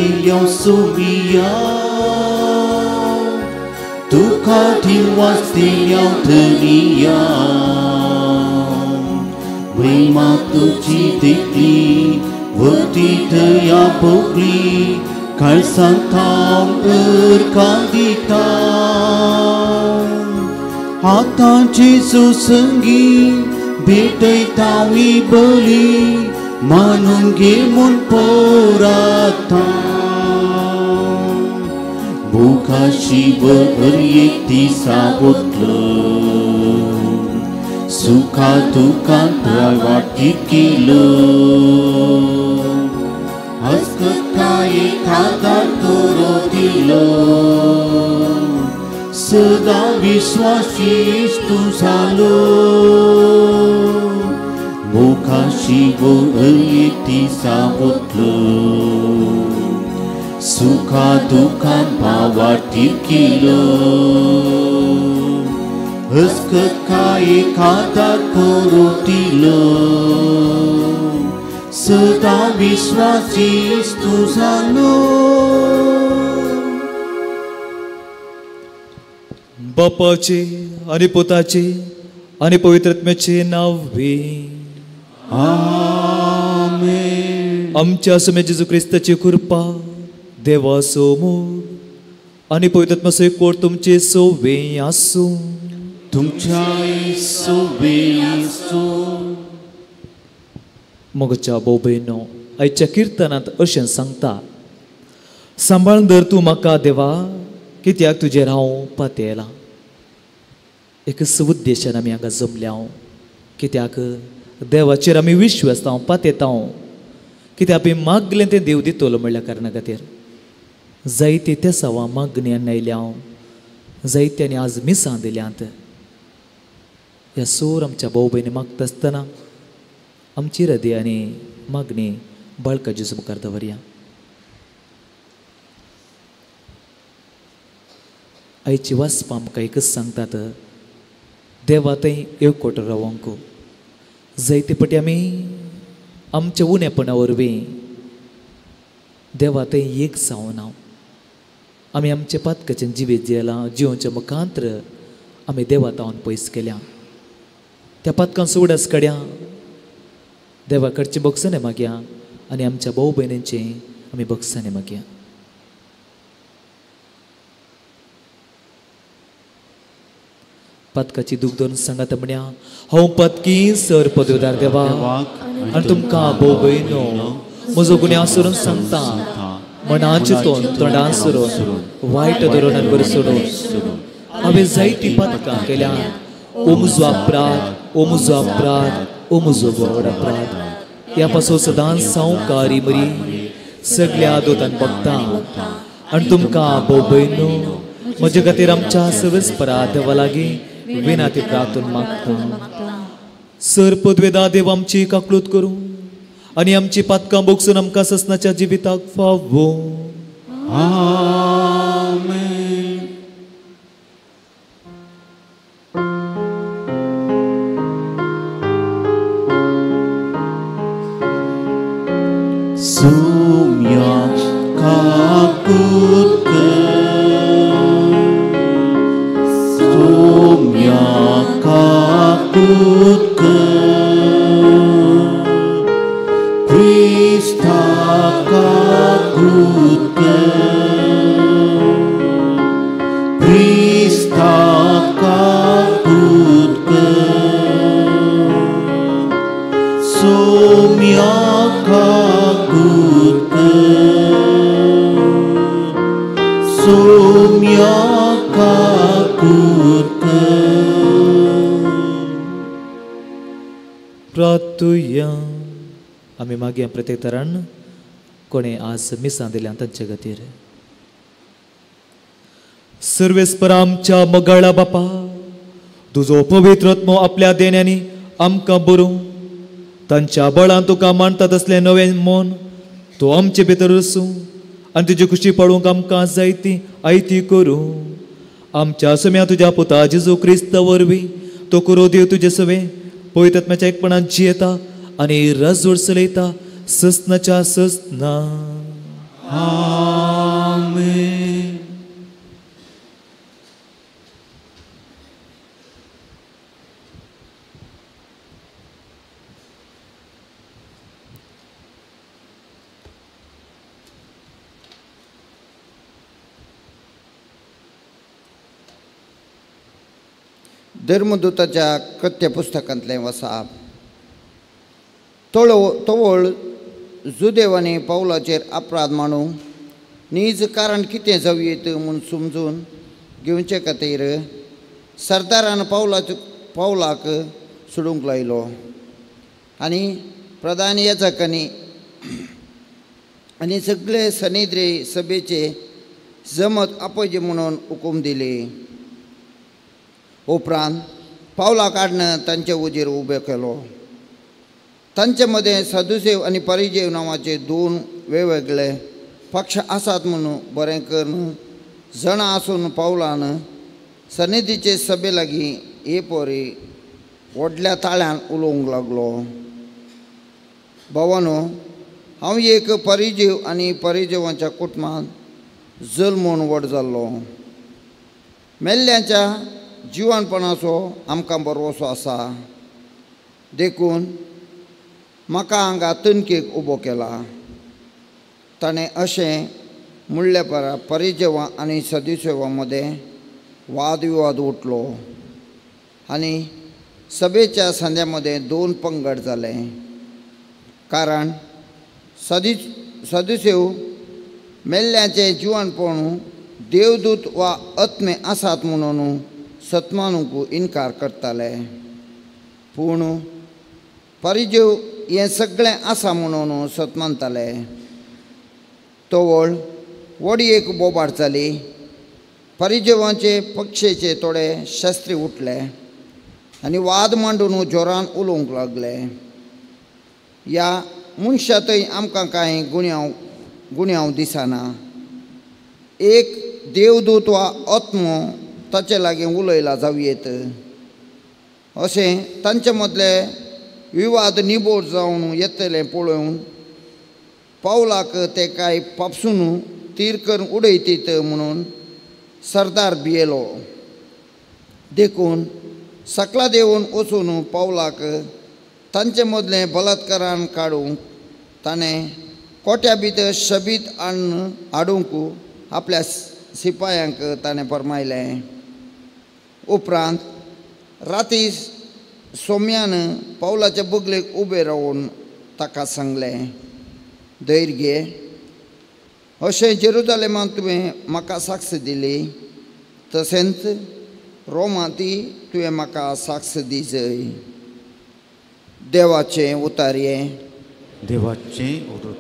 दिल्या सोमिया तुका दिवास दिल्या धनिया महिमा तुजी देखली वती दया भोगली काळसांत थावन उरकां दिता आतां जेजू संगी भेटयता बली मानून घे म्हूण पोराता मुखाशी वर एक दिसा वतलो सुखा दुखांत वाटीक केलो हस्कतायेक आदार तोरो दिलो सदां विश्वासी तूं जालो मुखाशी वर एक दिसा वतलो सुखा दुखान भावार्थी केलो हस्कतायेक आदार तोरो दिलो सदां विश्वासी तूं जालो. बापाचे आनी पुताचे आनी पवित्र आत्म्याचे नांव वे. आमेन. आमच्या स्वामी जेजू क्रिस्ताची कृपा, देवाचो मोग आनी पवित्र आत्म्याचो एकवट तुमचे सोवे आसूं. तुमच्याय सोवे आसूं. मोगाच्या भाव भयणो, आयच्या किर्तनांत अशें सांगता, सांबाळून धर तूं म्हाका देवा, कित्याक तुजेर हांव पातयेलां. एकच उद्देशान आमी हांगा जमल्या, कित्याक देवाचेर आमी विश्वास पातयेता, कित्याक आमी मागलें तें देव दितलो म्हणल्या कारणा खातीर. जायते तेसांवां मागणी आयल्या, जायत्यांनी आज मिसां दिल्यांत. ह्या सोर आमच्या भाव भयणी मागता आसतना आमची हृदय आनी मागणी बाळका जेजू मुखार दवरया. आयची वाचपां आमकां एकच सांगतात, देवा थंय एकवट रावंक. जायते पटी आमी आमच्या उणेपणा वरवीं देवा थंय एक जावना. आमी आमच्या पातकाचें जिवीत जियेलां, जिवनच्या मुखांत्र आमी देवा तावन पयस केल्या. त्या पातकां उडास काड्या, देवा कडचें भोगसणें मागया आनी आमच्या भाव भयणींचें आमी भोगसणें मागया. पातकाची दूख धरून सांगात म्हण्या, हांव पातकी सर पदवीदार देवा आनी तुमकां भाव भयणो म्हजो गुन्यांव सोडून सांगता, मनाचें तोंड तोंडान सोडून वायट धरून आनी बरें सोडून हांवें जायतीं पातकां केल्या. ओ म्हजो अपराध, ओ म्हजो अपराध, ओ म्हजो व्हड अपराध. ह्या पासून सदांच सावकारी मरी सगल्या दोतान बगता आनी तुमकां भाव भयणो म्हजे खातीर आमच्या सवेस्परा देवा लागीं विनाती प्रार्थना मागता. सर पदवेदा देव आमची काकलूत करूं आनी आमची पातकां भोगसून आमकां ससनाच्या जिविताक फावो. आमेन. Sumya kakutka, sumya kakutka, Krista kakutka, Krista kakutka, sumya kakutka, sumya kakutka. प्रार्थुया. आमी मागया प्रत्येक तरान कोणें आज मिसां दिल्या तांचे खातीर. सर्वेस्पर आमच्या मोगाळा बापा, तुजो पवित्र आत्मो आपल्या देण्यांनी आमकां बरोवं, तांच्या बळान तुका मानता तसलें नवें मन तूं आमचे भितर आसूं आनी तुजी खुशी पाळूंक आमकां जायती आयती करूं. आमच्या सम्या तुज्या पुता जेजू क्रिस्त वरवीं तो करो देव तुजे सवें पवित्र आत्म्याच्या एकपणान जियेता आनी रजवड चलयता ससनाच्या ससना. आमेन. धर्मदूताच्या कृत्य पुस्तकांतलें वसाप. तवळ जुदेवांनी पावलाचेर अपराध मांडूंक नीज कारण कितें जावयेत म्हूण समजून घेवचे खातीर सरदारान पावलाक सोडूंक लायलो आनी प्रधान याजकांनी आनी सगळे सनिद्रे सभेचे जमत आपयचे म्हणून हुकूम दिली. उपरांत पावलां काडून तांचे उजेर उबे केलो. तांचे मदें सदुसेव आनी परिजेव नांवाचे दोन वेगवेगळे पक्ष आसात म्हणून बरें करून जाणां आसून पावलान सनिधीचे सभे लागीं हे पोरी व्हडल्या ताळ्यान उलोवंक लागलो. भावानो, हांव एक परिजीव आनी परिजीवांच्या कुटुंबांत जल्मून व्हड जाल्लो. मेल्ल्यांच्या जिवनपणाचो आमकां भरवसो आसा, देखून म्हाका हांगा तनकेक उबो केला. ताणें अशें म्हणले परा परिजेवा आनी सदुसेवा मदें वादविवाद उठलो आनी सभेच्या संद्या मदें दोन पंगड जाले. कारण सदुसेव मेल्ल्याचें जिवनपण देवदूत वा आत्मे आसात म्हणून सतमानूंक इनकार करताले, पूण परिजीव हें सगळें आसा म्हणून सत मानताले. तवळ व्हड एक बोबाड जाली. परिजीवांचे पक्षेचे थोडे शास्त्री उठले आनी वाद मांडून जोरान उलोवंक लागले. ह्या मनशा थंय आमकां कांय गुन्यांव दिसना. एक देवदूत वा आत्मो ताचे लागीं उलयला जावयेत अशें तांचे मदले विवाद निबोड जावन येतले पळोवन पावलाक ते कांय पापसून तीर करून उडयतीत म्हणून सरदार भियेलो. देखून सकला देंवून वचून पावलाक तांचे मदलें बलात्कारान काडूंक ताणें कोट्या भितर शबीत हाडूंक आपल्या सिपायांक ताणें फर्मायलें. उपरांत राती सोम्यान पावलाच्या बगलेक उबें रावन ताका सांगलें, धैर्य घे, अशें जेरुजालेमांत तुवें म्हाका साक्ष दिली तशेंच रोमांतय तुवें म्हाका साक्ष दिजय. देवाचें उतारयें. देवाचें उतर.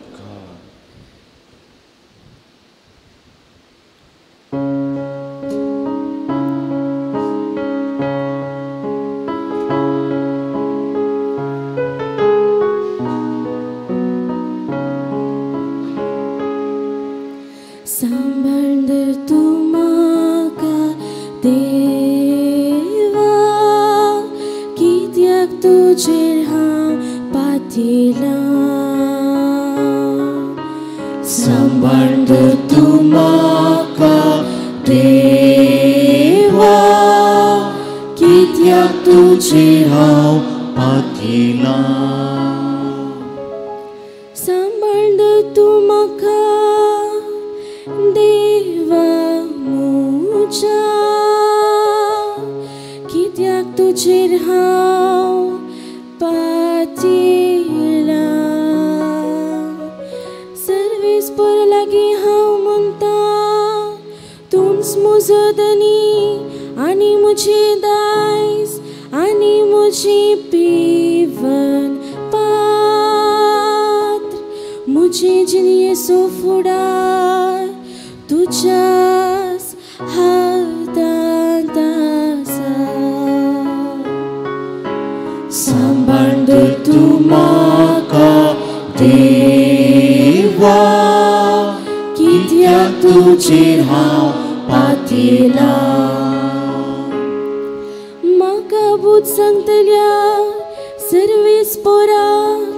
सर्वीस पोराक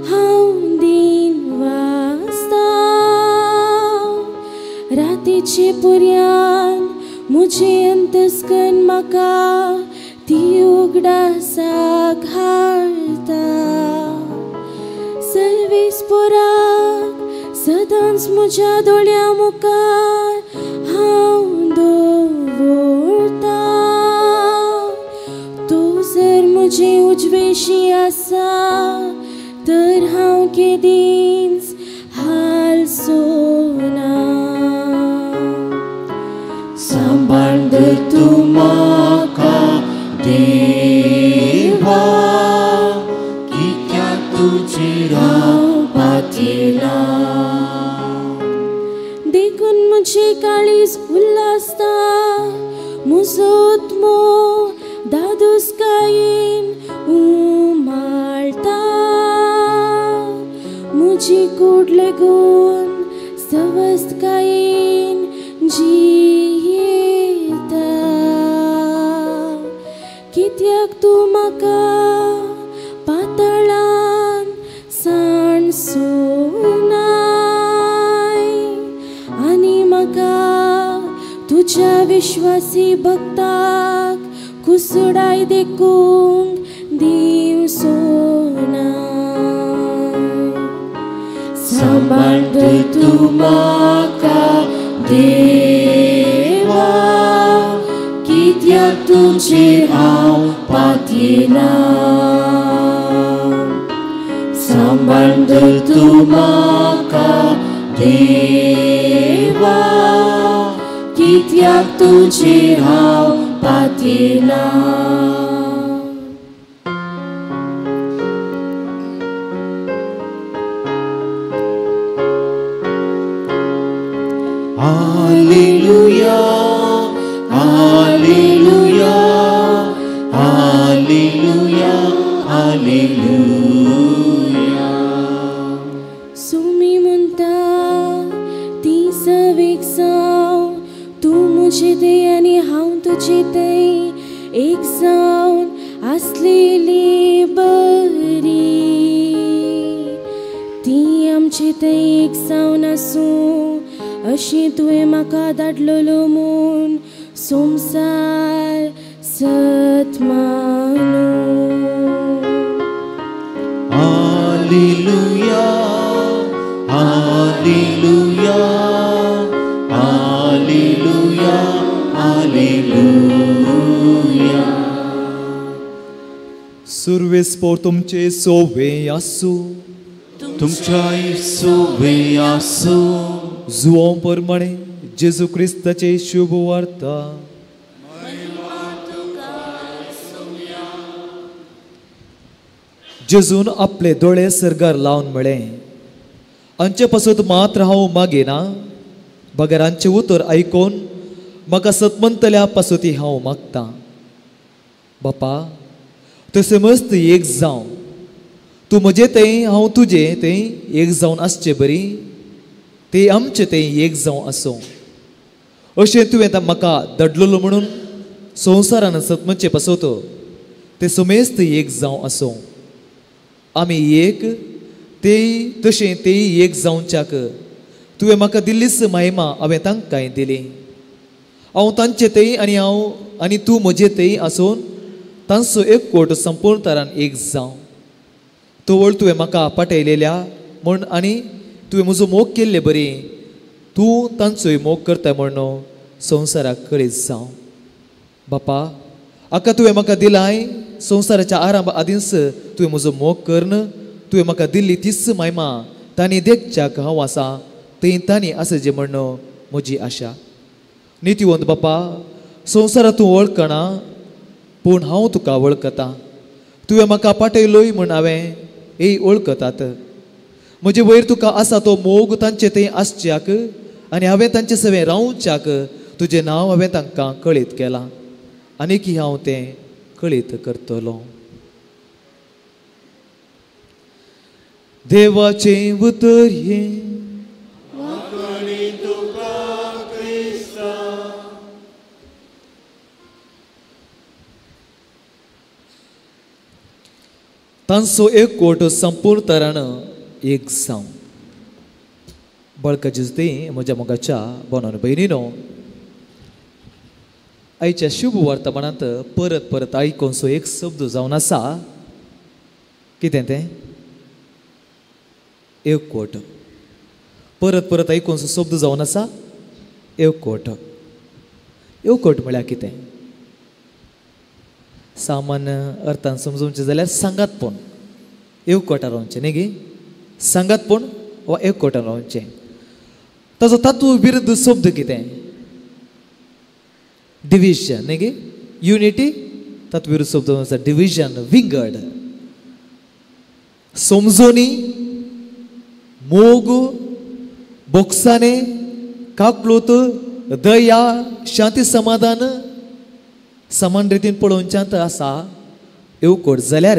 हांव दिन वाचता. तिचे पुर्यान मुझे अंतस्कन म्हाका ती उगडासाक हाडटा. सर्वेस्पोराक सदांच म्हज्या दोळ्यां मुखार हांव दवरता. तूं जर म्हजे उजवेशी आसा तर हांव केदींच हालचो ना. सांबाळ धर तूं म्हाका देवा, कित्याक तुजेर हांव पातयेलां. देखून म्हजें काळीज उल्हासता, म्हजो आत्मो दादोसकायेन उमाळटा. म्हजी कूड लेगून सवस्तकायेन जियेता. कित्याक तूं म्हाका पातळान सांडसोनाय आनी म्हाका तुज्या विश्वासी भक्ताक कुसडाय देखूंक दिवचोना. सांबाळ धर तूं म्हाका देवा, कित्याक तुजेर हांव पातयेलां. सांबाळ धर तूं म्हाका देवा, कित्याक तुजेर हांव पातयेलां. Alleluia, Alleluia, Alleluia, Alleluia. Sumi म्हणटा ती सवेक जावं, तूं म्हजे थंय आनी हांव तुजे थंय एक जावन आसलेली बरी. ती आमचे थंय एक जावन आसूं अशी तुवें म्हाका धाडलेलो म्हूण संवसार सत मानूं. Alleluia, Alleluia, Alleluia, Alleluia. सुर्वेस्पोर तुमचे सोवे आसूं, तुमच्याय सोवे आसूं. जुओं प्रमाणे जेजू क्रिस्ताचे शुभ वार्ता. जेजून आपले दोळे सर्गार लावन म्हळें, आमचे पासत मात्र हांव मागिना, बगर आमचें उतर आयकून म्हाका सतमंतल्या पासती हांव मागता. बापा, तशें मस्त एक जावं, तूं म्हजे थंय हांव तुजे थंय एक जावन आसचे बरी ते आमचे थंय एक जावं आसूं. अशें तुवें म्हाका धाडलेलो म्हणून संवसारान सतमचे पासत ते समेस्त एक जावं आसूं. आमी एक ते तशें तेय एक जावच्याक तुवें म्हाका दिल्लीच महिमा हांवें तांकांय दिली. हांव तांचे थंय आनी हांव आनी तूं म्हजे थंय आसून तांचो एकवट संपूर्ण तरान एक जावं. तवळ तुवें म्हाका पाटयलेल्या म्हूण आनी तुवें म्हजो मोग केल्ले बरी तूं तांचोय मोग करता म्हूण संवसाराक कळीत जावं. बापा, आका तुवें म्हाका दिलाय संवसाराच्या आरंभ आदींच तुवें म्हजो मोग करून तुवें म्हाका दिल्ली तीच महिमा तांणी देखच्याक हांव आसा थंय तांणी आसा जें म्हण म्हजी आशा. नितीवंत बापा, संवसारांत तूं वळखना पूण हांव तुका वळखता. तुवें म्हाका पाटयलोय म्हूण हांवें ए वळखतात. म्हजे वयर तुका आसा तो मोग तांचे थंय आसच्याक आनी हांवें तांचे सवें रावच्याक तुजें नांव हांवें तांकां कळीत केलां आनी की हांव तें कळीत करतलो. देवाचें उतर हें. तांचो एकवट संपूर्ण तरान एक जावं. बळकाची म्हज्या मोगाच्या बोनान भयणीनो, आयच्या शुभ वर्तमानांत परत परत आयकोनसो एक शब्द जावन आसा. कितें तें? एकवट. परत परत आयकोनसो शब्द जावन आसा एकवट. एकवट म्हळ्यार कितें? सामान्य अर्थान समजूचे जाल्यार सांगातपण, एकवटान रावचें न्ही गी, सांगातपण वा एकवटान रावचें. ताजो तातू विरुद्ध शब्द कितें? डिविजन न्ही गी, युनिटी. तातू विरुद्ध शब्द आसा डिविजन, विंगड. समजोनी, मोग, बोक्साने, काकलूत, दया, शांती, समाधान समान रितीन पळोवच्यांत आसा एकवट. जाल्यार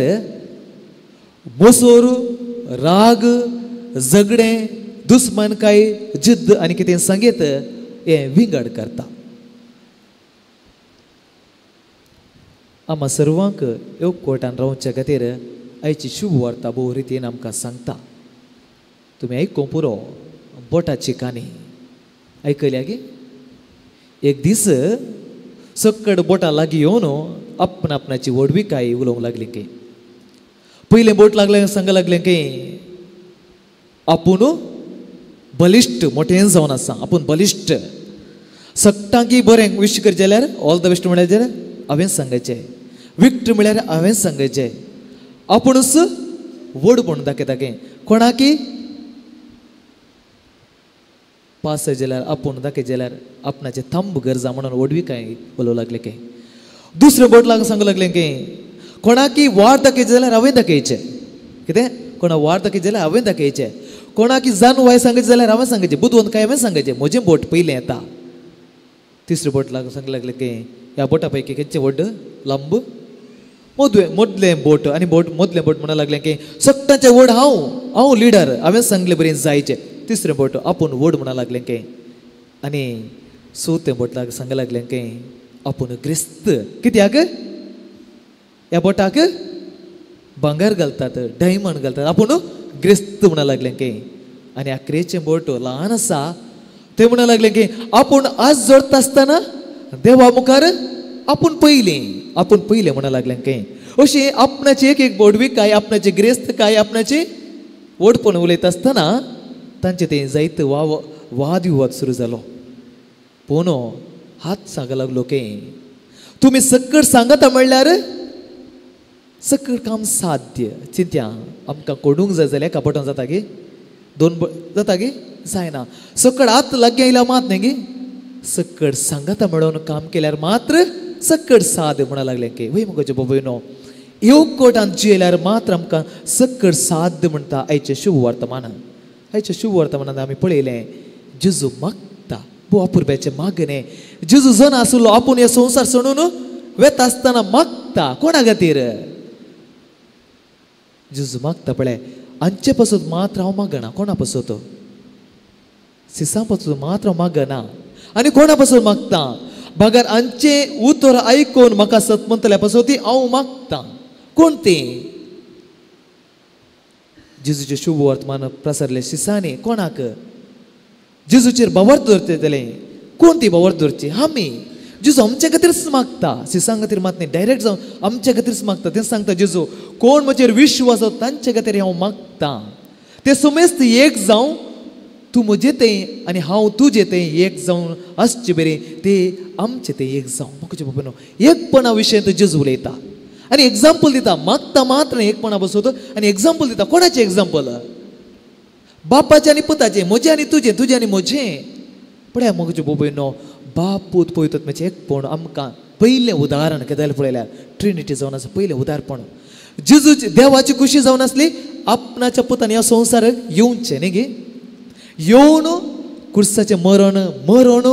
मोसोर, राग, झगडें, दुस्मानकाय, जिद्द आनी कितें सांगीत हें विंगड करता. आमा सर्वांक एकवटान रावच्या खातीर आयची शुभ वार्ता भोव रितीन आमकां सांगता. तुमी आयकूंक पुरो बोटाची काणी आयकल्या गी? एक दीस सकड बोटां लागीं येवन आपण आपणाची व्हडविकाय उलोवंक लागली की पयलें बोट लागलें सांग लागलें की आपूण बलिश्ट मोठें जावन आसा, आपूण बलिश्ट, सगटांकी बरें विश करचें जाल्यार ऑल the best म्हळ्यार जाल्यार हांवें सांगचें, विक्ट्री म्हळ्यार हांवें सांगचें, आपुणूच व्हड म्हूण दाखयता की कोणाकी पास जाल्यार आपूण दाखयत जाल्यार आपणाचें थांब गरजा म्हणून व्हडविकाय उलोवंक लागलें की. दुसरें बोट लागून सांगूंक लागलें की कोणाकी वाट दाखयत जाल्यार हांवें दाखयचें, कितें कोणा वाट दाखयत जाल्यार हांवें दाखयचें, कोणाकी जानवाय सांगत जाल्यार हांवें सांगचें, बुदवंत काय हांवें सांगचें, म्हजें बोट पयलें येता. तिसरें बोट लागून सांगूंक लागलें की ह्या बोटा पैकी खंयचें व्हड लांब? मोदवें मदलें बोट. आनी बोट मदलें बोट म्हणूंक लागलें की सगळ्यांचें व्हड हांव, हांव लिडर, हांवें सांगलें बरें जायचें. तिसरें बोट आपूण व्हड म्हणूंक लागलें की. आनी चवथें बोट लाग सांगूंक लागलें की आपूण ग्रेस्त, कित्याक ह्या बोटाक भांगर घालतात, डायमंड घालतात, आपूण ग्रेस्त म्हणूंक लागलें की. आनी आकरेचें बोट ल्हान आसा तें म्हणूंक लागलें की आपूण आज जोडटा आसतना देवा मुखार आपूण पयलीं, आपूण पयलें म्हणूंक लागलें की. अशी आपणाची एक एक व्हडविकाय, आपणाची ग्रेस्तकाय, आपणाची व्हडपण उलयता आसतना तांचे तें जायत वादविवाद सुरू जालो. पूण हात सांगूंक लागलो की तुमी सकट सांगता म्हणल्यार सकट काम साध्य. चिंत्या आमकां कोडूंक जाय जाल्यार एका बोटान जाता गी? दोन जाता गी? जायना. सकट हात लागीं आयल्यार मात न्ही गी, सकट सांगता म्हणून काम केल्यार मात्र सकट साद म्हणूंक लागलें की. वय मुगो बाबयनो, एकवटान जियेल्यार मात्र आमकां सकट साध्य म्हणटा आयचें शुभ वर्तमान. आयच्या शुभ वर्तमानांत आमी पळयलें जेजू मागता, भोव अपुरबायेचें मागणें. जेजू जन आसलो आपूण हे संवसार सोडून वेता आसतना मागता. कोणा खातीर जेजू मागता? पळय, हांचे पासत मात्र हांव मागना. कोणा पासत? सिसां पासत मात्र हांव मागना. आनी कोणा पासत मागता? बगर हांचें उतर आयकून म्हाका सत म्हणटल्या पासत हांव मागता. कोण तें? जेजूचें शुभ वर्तमान प्रसरलें शिसांनी. कोणाक? जेजूचेर भावार्थ दवरतले. कोण ती भावार्थ दवरची? आमी. जेजू आमच्या खातीरच मागता, शिसां खातीर मात न्ही, डायरेक्ट जावन आमच्या खातीरच मागता. तें सांगता जेजू, कोण म्हजेर विश्वास तांचे खातीर हांव मागता. ते समेस्त एक जावं, तूं म्हजें तें आनी हांव तुजें तें एक जावन आसचे बरें, ते आमचें तें एक जावं. म्हाका बाबा एकपणा विशयांत जेजू उलयता आनी एग्जाम्पल दिता. मागता मात्र एकपणा बसोत आनी एग्जाम्पल दिता. कोणाचें एग्जाम्पल? बापाचें आनी पुताचें, म्हजें आनी तुजें, तुजें आनी म्हजें. पळया म्हजे बाबयनो, बाप पूत पळयतात म्हणजे एकपण आमकां पयलें उदाहरण कितें पळयल्यार ट्रिनिटी जावन आसा पयलें उदाहरण. जेजू देवाची खुशी जावन आसली आपणाच्या पुतान ह्या संवसाराक येवचें न्ही गी, येवन कुर्साचें मरण मरण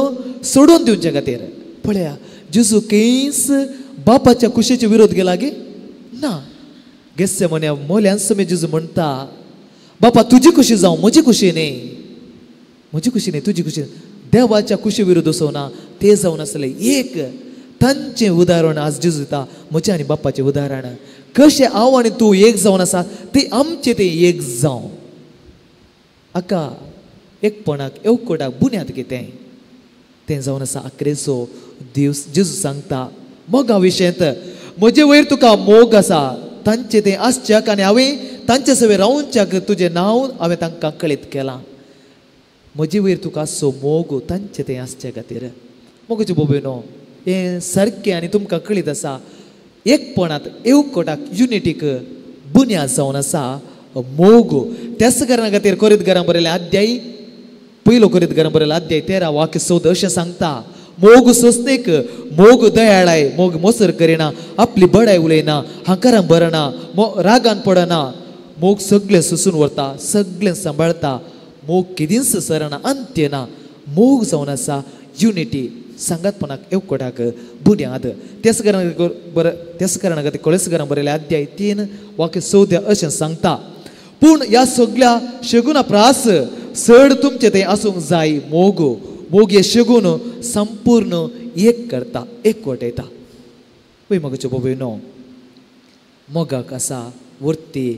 सोडून दिवचे खातीर. पळया जेजू खंयच बापाच्या कुशीचे विरोध गेला गी? ना. गेस्से म्हण्या मोल्यान समे जेजू म्हणटा, बापा तुजी खुशी जावं, म्हजी खुशी न्ही, म्हजी खुशी न्ही, तुजी खुशी. देवाच्या कुशी विरोध असो ना, ते जावन आसले एक. तांचें उदाहरण आज जेजू दिता, म्हजें आनी बापाचें उदाहरण. कशें हांव आनी तूं एक जावन आसा ते आमचें तें एक जावं. आका एकपणाक एवकोटाक बुन्याद कितें तें जावन आसा आक्रेचो दिवस. जेजू सांगता मोगा विशयंत म्हजे वयर तुका मोग आसा तांचे तें आसच्याक आनी हांवें तांचे सवें रावच्याक तुजें नांव हांवें तांकां कळीत केलां. म्हजे वयर तुका आसचो मोग तांचे तें आसच्या खातीर. मोगाचे भोबेनो हें सारकें आनी तुमकां कळीत आसा एकपणांत एवकोटाक युनिटीक बुन्याद जावन आसा मोग. त्याच कारणा खातीर कोरीत घरां बरयलें अध्याय पयलो कोरीत घरां बरयलें अध्याय 13 वाक्य 14 अशें सांगता मोग सोंसणीक मोग दयाळाय मोग मोसर करिना आपली बडाय उलयना हांकारां भरना रागान पडना मोग सगळें सोसून व्हरता सगळें सांबाळता मोग केदींच सरना अंत्य ना. मोग जावन आसा युनिटी सांगातपणाक एवकोटाक बुन्याद. त्याच कारणा खातीर कोळेस घरां बरयलें अध्याय 3 वाक्य 14 अशें सांगता पूण ह्या सगळ्या शगुना प्रास चड तुमचें तें आसूंक जाय मोग. मोग हे शगून संपूर्ण एक करता एकवटयता. पळय मोगाच्यो भोबेनो मोगाक आसा वर्ती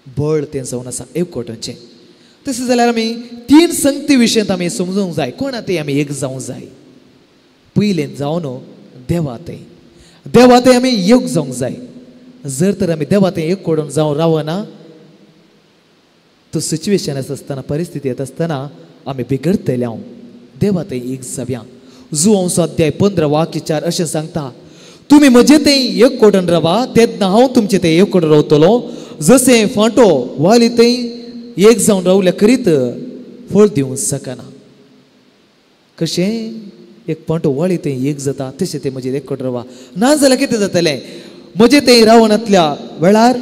बळ तें जावन आसा एकवटोचें. तशें जाल्यार आमी 3 संगती विशयांत आमी समजूंक जाय कोणा ते आमी एक जावंक जाय. पयलें जावन देवा थंय देवा थंय आमी एक जावंक जाय. जर तर आमी देवा थंय एक कडून जावन रावना तो सिच्युएशन येता आसतना परिस्थिती येता आसतना आमी बिगडतले. हांव देवा थंय एक जावया. जुवांवचो अध्याय 15 वाक्य 4 अशें सांगता तुमी म्हजे थंय एक कडून रावा तेन्ना हांव तुमचे थंय एक कडून रावतलो. जशें फांटो वाली थंय एक जावन रावल्या करीत फळ दिवंक शकना. कशें एक पांटो वाळी थंय एक जाता तशें तें म्हजेर एक रावा ना जाल्यार कितें जातलें म्हजें थंय रावणांतल्या वेळार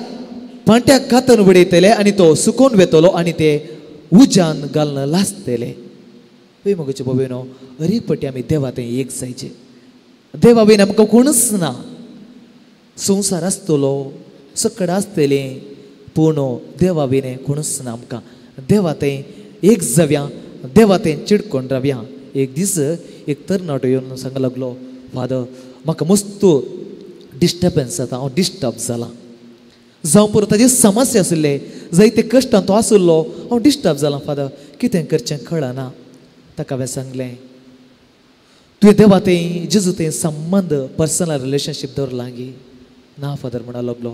पांट्याक कातन उडयतले आनी तो सुकोवन वेतलो आनी ते उज्यान घालून लासतले. पळय मोगाचे भोबेनो हर पटी आमी देवा थंय एक जायचे. देवा बीन आमकां कोणूच ना. संवसार आसतलो सकड आसतलें पूण देवा विणे कोणूच ना आमकां. देवा थंय एक जावया देवा थंय चिडकोन रावया. एक दीस एक तरणाटो येवन सांग लागलो फादर म्हाका मस्त डिस्टर्बन्स जाता हांव डिस्टर्ब जालां. जावं पुरो ताजी समस्या आशिल्ले जायते कश्टान तो आशिल्लो हांव डिस्टर्ब जालां फादर कितें करचें कळना. ताका हांवें सांगलें तुवें देवा थंय जेजू थंय संबंद पर्सनल रिलेशनशीप दवरलां गी ना फादर म्हणा लागलो.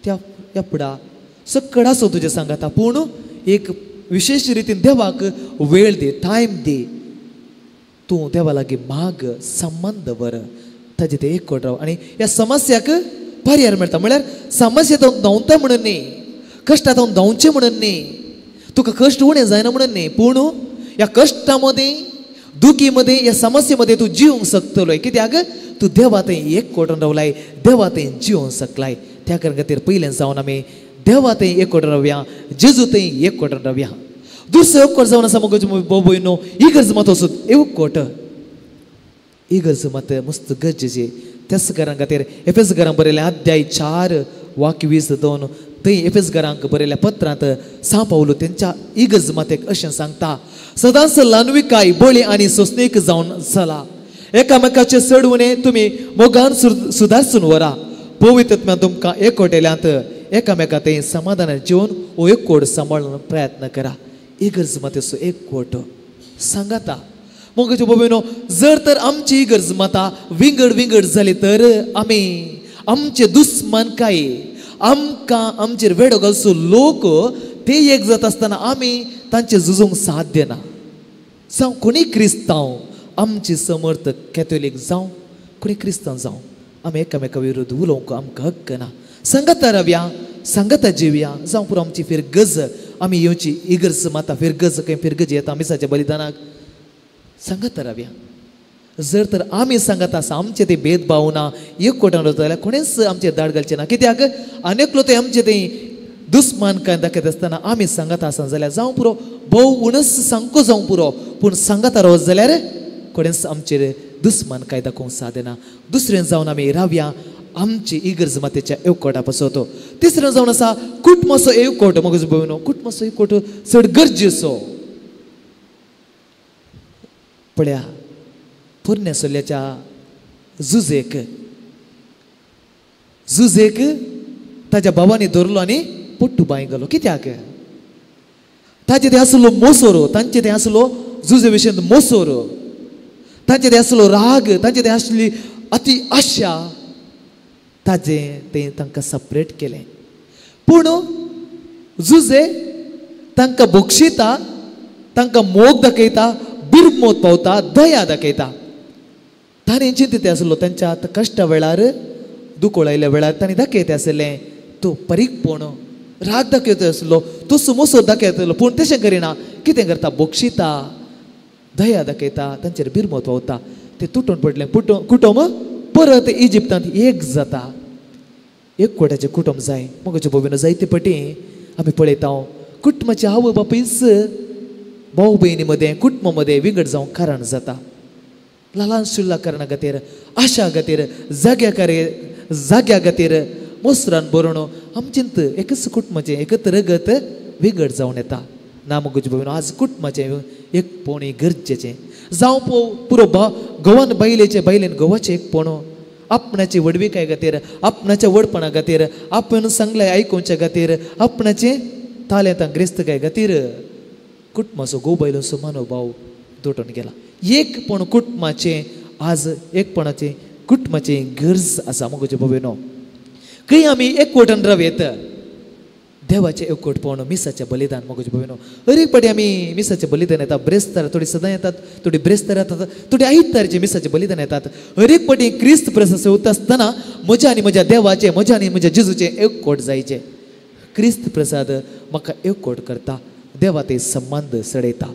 त्या ह्या फुडा सकड आसो तुजें सांगाता पूण एक विशेश रितीन देवाक वेळ दी टायम दी तूं देवा लागीं माग संबंद बर ताजें तें एक राव आनी ह्या समस्याक पर्याय मेळटा. म्हळ्यार समस्या तो धांवता म्हणून न्ही कश्टांत हांव धांवचें म्हणून न्ही तुका कश्ट उणें जायना म्हणून न्ही पूण ह्या कश्टां मदीं दुखी मदीं ह्या समस्ये मदीं तूं जिवंक शकतलो. कित्याक तूं देवा थंय एक कोटून रावलाय देवा थंय जिवंक शकलाय. त्या कारण खातीर पयलें जावन आमी देवा थंय एक कोटून रावया जेजू थंय एक कोटून रावया. दुसरो एकवट जावन आसा मगो भोव न्हू इगर्ज मात वचून एकवट इगर्ज मात मस्त गरजेची. त्याच घरां खातीर एफेस घरां बरयलें अध्याय 4 वाक्य 22 थंय एफेस घरांक बरयल्या पत्रांत सां पावलो तेंच्या इगर्ज मातेक अशें सांगता सदांच ल्हानविकाय बळी आनी सोंसणीक जावन चला एकामेकाचे चड उणें तुमी मोगान सुदारसून व्हरा पवित्रत्म्यान तुमकां एकवटेल्यांत एकामेका थंय समाधानान जिवन हो एकवट सांबाळून प्रयत्न करा. इगर्ज मातेचो एकवट सांगाता मोगाच्यो भोबेनो जर तर आमची इगर्ज माता विंगड विंगड जाली तर आमी आमचे दुस्मान काय आमकां आमचेर वेडो घालचो लोक ते एक जाता आसतना आमी तांचे झुजूंक साध्य ना. जावं कोणी क्रिस्तांव आमची समर्थ कॅथोलीक जावं कोणी क्रिस्तांव जावं आमी एकामेका विरुद्ध उलोवंक आमकां हक्क ना. सांगाता रावया सांगाता जिवया जावं पुरो आमची फिरगज आमी येवची इगर्ज माता फिरगज खंय फिरगज येता मिसाच्या बलिदानाक सांगाता रावया. जर तर आमी सांगत आसा आमचे ते भेदभाव ना एकवटान रावता जाल्यार कोणेच आमचेर दाड घालचें ना. कित्याक आनी एकलो ते आमचे ते दुस्मान काय दाखयत आसतना आमी सांगत आसा जाल्यार जावं पुरो भोव उणच सामको जावं पुरो पूण सांगता रावत जाल्यार कोणेच आमचेर दुस्मान काय दाखोवंक सादना. दुसरें जावन आमी रावया आमची इगर्ज मातेच्या एकवटा पासत. तिसरें जावन आसा कुटुंबाचो एकवट. मगज भोवनो कुटुंबाचो एकवट चड गरजेचो. पळया पोरण्या सोल्याच्या जुजेक जुजेक ताज्या बाबांनी धरलो आनी पोट्टू बांय गेलो. कित्याक ताचे ते आसलो मोसोरो, तांचे ते आसलो जुजे विशयंत मोसोरो, तांचे ते आसलो राग, तांचे ते आसली अति आशा, ताजें तें तांकां सेपरेट केलें. पूण जुजे तांकां बक्षिता, तांकां मोग दाखयता, बिरमोत पावता, दया दाखयता. ताणें चिंतता आसलो तांच्या आतां कश्टा वेळार, दुकोळ आयिल्ल्या वेळार ताणें दाखयता आसलें तो परीकपण, राग दाखयता आसलो, तो सुमोसो दाखयता आसलो, पूण तशें करिना. कितें करता? बक्षिता, दया दाखयता, तांचेर बिरमोत पावता. ते तुटून पडलें कुटुंब परत इजिप्तांत एक जाता. एक कोट्याचें कुटुंब जाय. मोगाचे भोविनो जायते पटी आमी पळयता कुटुंबाचे आवय बापूयच भाव भयणी मदें कुटुंबा मदें विंगड जावंक कारण जाता. ल्हान शुल्ला कारणा खातीर, आशा खातीर, जाग्या खातीर मोसरान बरोवन आमचेंत एकच कुटुंबाचें एकच रगत विंगड जावन येता. ना मोगाचे भोविनो आज कुटुंबाचें एक पोणी गरजेचें. जावं पुरो गोवान बायलेचें, बायलेन गोवाचें एक पोणो आपणाची व्हडविकाय खातीर, आपणाच्या व्हडपणा खातीर, आपण सांगलें आयकुच्या खातीर, आपणाचें तालेंतां ग्रेस्तकाय खातीर कुटुंबाचो घोव बायलांचो मनोभाव दोटून गेला. एकपण कुटुंबाचें आज एकपणाचें कुटुंबाचें गरज आसा. मोगाचे भोविनो खंय आमी एकवटन रावयत देवाचें एकवटपण मिसाचें बलिदान. मोगाचे भोविनो हर एक पाटी आमी मिसाचें बलिदान येता, ब्रेस्तार थोडी सदां येतात, थोडी ब्रेस्तार येतात, थोडी आयतारचें मिसाचें बलिदान येतात. हर एक पाटी क्रिस्त प्रसाद वता आसतना म्हज्या आनी म्हज्या देवाचें, म्हज्या आनी म्हज्या जेजूचें एकवट जायचें. क्रिस्त प्रसाद म्हाका एकवट करता, देवा ते संबंद सडयता.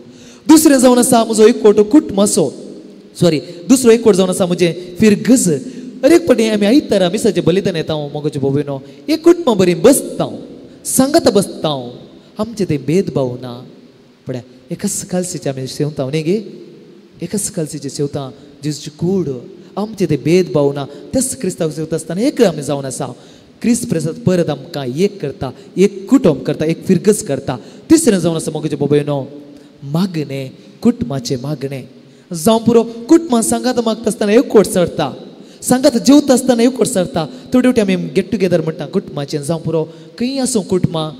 दुसरें जावन आसा म्हजो एकवट कुटुंबाचो, सॉरी दुसरो एकवट जावन आसा म्हजें फिरगज. हर एक पाटी आमी आयतारा मिसाचें बलिदान येता. मोगाचे भोविनो एक कुटुंबा बरी बसता, सांगात बसता, आमचे ते भेदभाव ना. पळय एकाच कालसीचे आमी सेवता न्ही गे, एकाच कालसीचे सेवता जेजूची कूड, आमचे ते भेदभाव ना. त्याच क्रिस्तांव सेवता आसतना एक आमी जावन आसा. क्रिस्त प्रसाद परत आमकां एक करता, एक कुटुंब करता, एक फिरगज करता. तिसरें जावन आसा मोगाचे भोविनो मागणें, कुटुंबाचें मागणें. जावं पुरो कुटुंबां सांगात मागता आसतना एकवट चडटा, सांगात जेवता आसतना एकवट सरता. थोडे फावटी आमी गेट टुगेदर म्हणटा कुटुंबाचें. जावं पुरो खंय आसूं कुटुंबां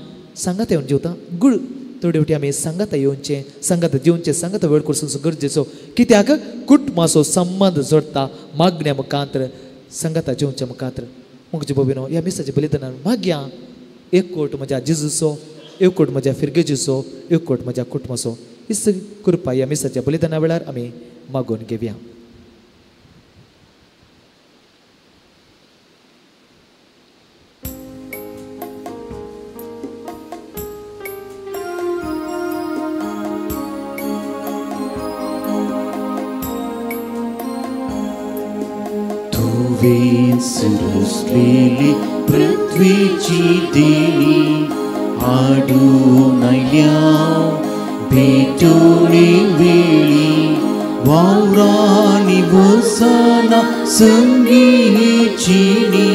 सांगात येवन जेवता गुड. थोडे फावटी आमी सांगात येवचें, सांगात जेवचें, सांगात वेळ करचो गरजेचो. कित्याक कुटुंबाचो संबंद जोडटा मागण्या मुखांत्र, सांगाता जेवच्या मुखांत्र. मोगाचे भोविनो ह्या मिसाच्या बलिदानान मागया एकवट म्हज्या जेजूचो, एकवट म्हज्या फिरगेजीचो, एकवट म्हज्या कुटुंबाचो. ही कृपा ह्या मिसाच्या बलिदाना वेळार आमी मागून घेवया. सुरसलेली पृथ्वीची देणी हाडून आयल्या भेटोणी वेळी वावरांनी वसना संगीचिणी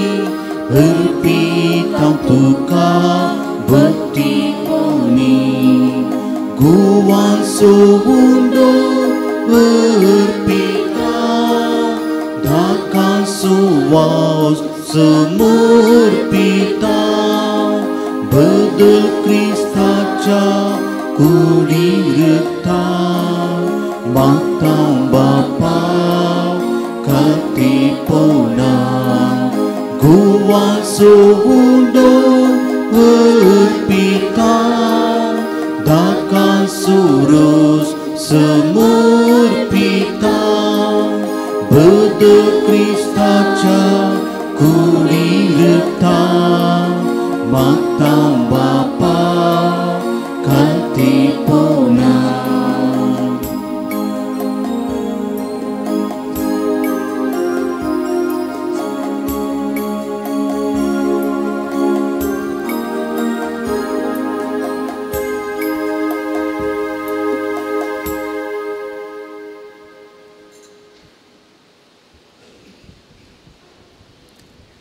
अर्पिता तुका भक्तीपणी गोवाचो उंडो अर्पिता धाकाचो वास समर्पिता बदल क्रिस्ताच्या कुडी रक्ता मागता बापा खातीपणा गोवाचो उंडो अर्पिता धाकाचो रोस समर्पिता बदल क्रिस्ताच्या कुडी रक्ता मागता बापा खातीपणा.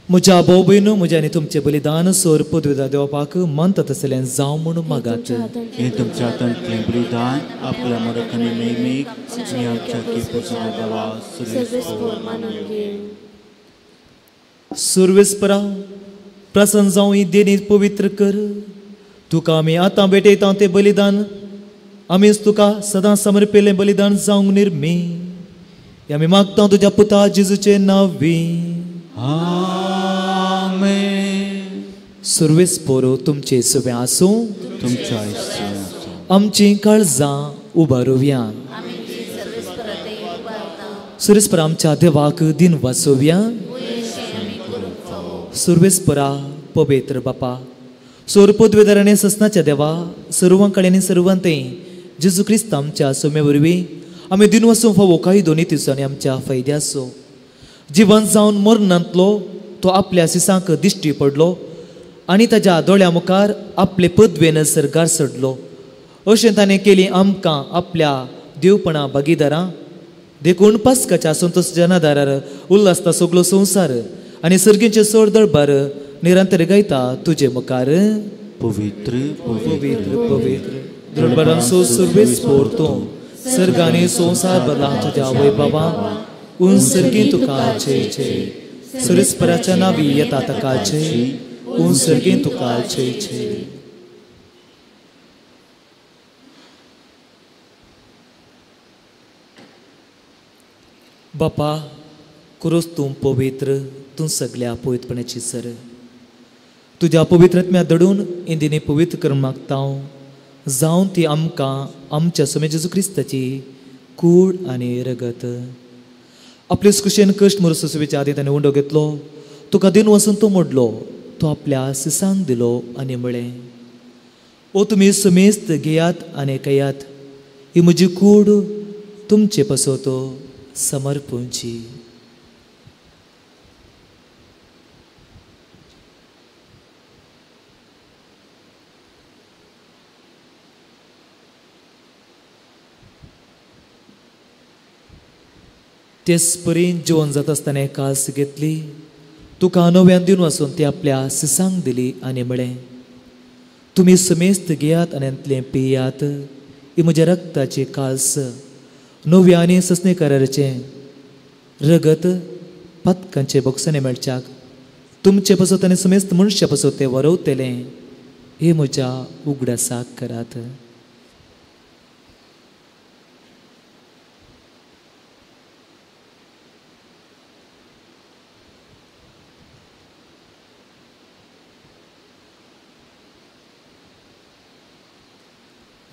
म्हज्या भाव भयणू, म्हज्या आनी तुमचें बलिदान सोर पदवीदार देवपाक मानता तसलें जावं म्हणून मागात. हें तुमच्या हातांतलें बलिदान आपल्या मोरखांनी नेहमीक आनी आमच्या किरपोसां देवा सुर्वेस्पोर मानून घे. सुर्वेस्परा प्रसन्न जावं ही देणी पवित्र कर. तुका आमी आतां भेटयता तें बलिदान आमीच तुका सदां समर्पिल्लें बलिदान जावंक निर्मी. आमी मागता तुज्या पुता जेजूचे नांवी. आमेन. सुर्वेस पोरो तुमचे सुवें आसूं. तुमच्या आमचीं काळजां उबारुया. सुरेस्परा आमच्या देवाक दिन वाचोवया. सुर्वेस्परा पवित्र बापा सोर पदवेदाराने ससनाच्या देवा सर्वां कडेन सर्वांते जेजू क्रिस्त आमच्या सोम्या वरवीं आमी दिन वचूंक फावो कांय दोनी दिसांनी आमच्या फायद्याचो जिवन जावन मरणांतलो तो आपल्या सिसांक दिश्टी पडलो आनी ताज्या दोळ्या मुखार आपले पदवेन सरकार सडलो. अशें ताणें केली आमकां आपल्या देवपणा भागीदारां. देखून पास्काच्या संतोष जनादारार उल्हासता सगलो संवसार आनी सर्गींचे सोड दळबार निरंतर गायता तुजे मुखार. पवित्र पवित्र पवित्र दळबारांचो सुर्वेस पोर तूं सर्गांनी संवसार भरला तुज्या वैभवा. उन सर्गीं तुका छे छे सुरेस्पराच्या नावी येता ताका छे. उन सर्गीं तुका छे छे. बापा कुरोस तूं पवित्र तूं सगल्या पवित्रपणाची सर. तुज्या पवित्रत्म्या दडून इंदिनी पवित्र करून मागता जावन ती आमकां आमच्या स्वामी जेजू क्रिस्ताची कूड आनी रगत. आपले कुशेन कश्ट मरसो सुवेच्या आदी ताणें उंडो घेतलो, तुका दिन वचून तो मोडलो, तो आपल्या सिसांक दिलो आनी म्हळें, ओ तुमी सुमेस्त घेयात आनी कयात, ही म्हजी कूड तुमचे पसत समर्पूंची. तेच परीन जेवण जाता आसतना कास घेतली, तुका नव्यान दिवन वचून ती आपल्या सिसांक दिली आनी म्हळें, तुमी समेस्त घेयात आनी हातलें पियात, ही म्हज्या रक्ताची कास नव्या आनी ससने कराराचें रगत पातकांचे बोगसणे मेळच्याक तुमचे पसत आनी समेस्त मनशा पसत तें वरवतलें, हे म्हज्या उगडासाक करात.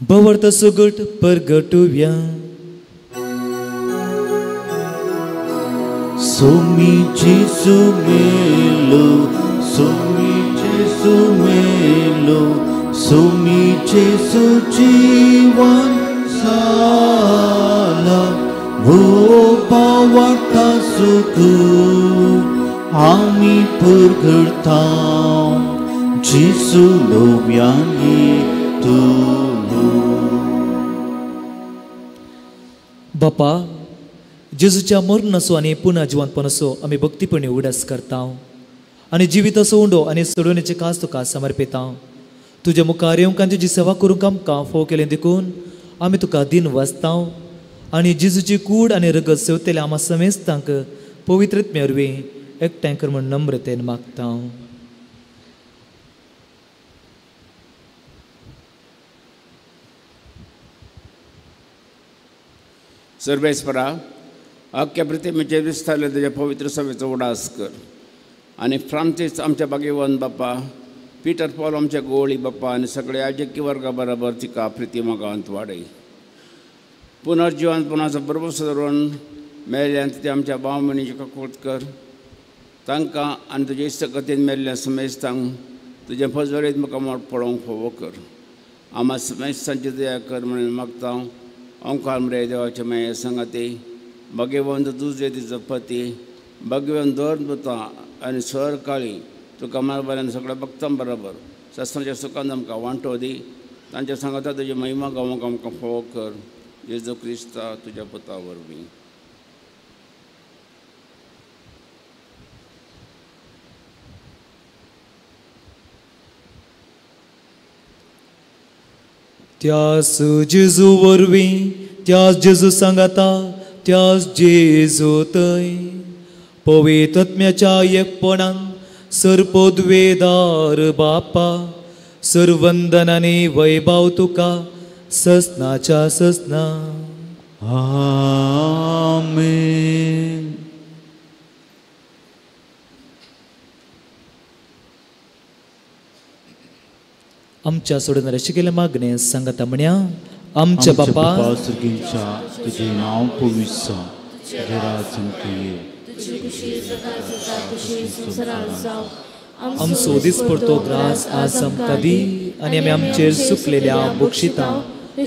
भवर्त सुगट परगटुव्या. सुमी जेसू मेलो, सुमी जेसू मेलो, सुमी जेसू जीवन साला, वो पावता सुख आमी परगटता जेसू नव्यानी तूं. बापा जेजूच्या मरणाचो आनी पुनः जिवंतपणाचो आमी भक्तीपणी उगडास करता आनी जिविताचो उंडो आनी सोडवणेचे कास तुका समर्पिता. तुज्या मुखार येवंक आनी तुजी सेवा करूंक आमकां फोव केलें देखून आमी तुका दिन वाचता आनी जेजूची कूड आनी रगत सेवतले आमा समेस्तांक पवित्रत्मे वरवीं एकठांय कर म्हूण नम्रतेन मागता. सर्वेस्परा अख्ख्या पृथ्वीचेर विस्तारले तुज्या पवित्र सभेचो उडास कर आनी फ्रांसीस आमच्या भाग्यवान बापा, पिटर पॉल आमच्या गोळी बापा आनी सगळे याजकी वर्गा बराबर तिका प्रिती मोगांत वाडय. पुनर्जिवनपणाचो बरोबर धरून मेल्ल्यान ते आमच्या भाव भयणीची ककळत कर, तांकां आनी तुजे इश्टगतीन मेल्ल्या समेस्तांक तुजें फजवरीत मुखामळ पळोवंक फावो कर. आमा समेस्तांची दया कर म्हणून मागता. ओंकार मरे देवाचे माये संगाती भाग्यवंत तुजे तिचो पती भाग्यवंत दर पुता आनी सर काळी तुका मारबऱ्यान सगळ्या भक्तां बरोबर शास्त्राच्या सुखान आमकां वांटो दी. तांच्या सांगाता तुजी महिमा गावंक आमकां फावो कर. जेजू क्रिस्ता तुज्या पुता वरवीं. त्यास जेजू वरवीं, त्यास जेजू सांगाता, त्यास जेजू थंय पवित्रत्म्याच्या एकपणान सर्पोद्वेदार बापा सर्वंदनानी वैभव तुका ससनाच्या ससना. आमेन. आमच्या सोडणाऱ्या शिकेले मागणे सांगता म्हण्या. आमच्या बापा सुर्गींच्या, तुझे नांव पवित्र जावं, तुझें राज आमकां येवं, आमचो दिसपडतो ग्रास आज आमकां दी आनी आमी आमचेर सुकलेल्या बक्षिता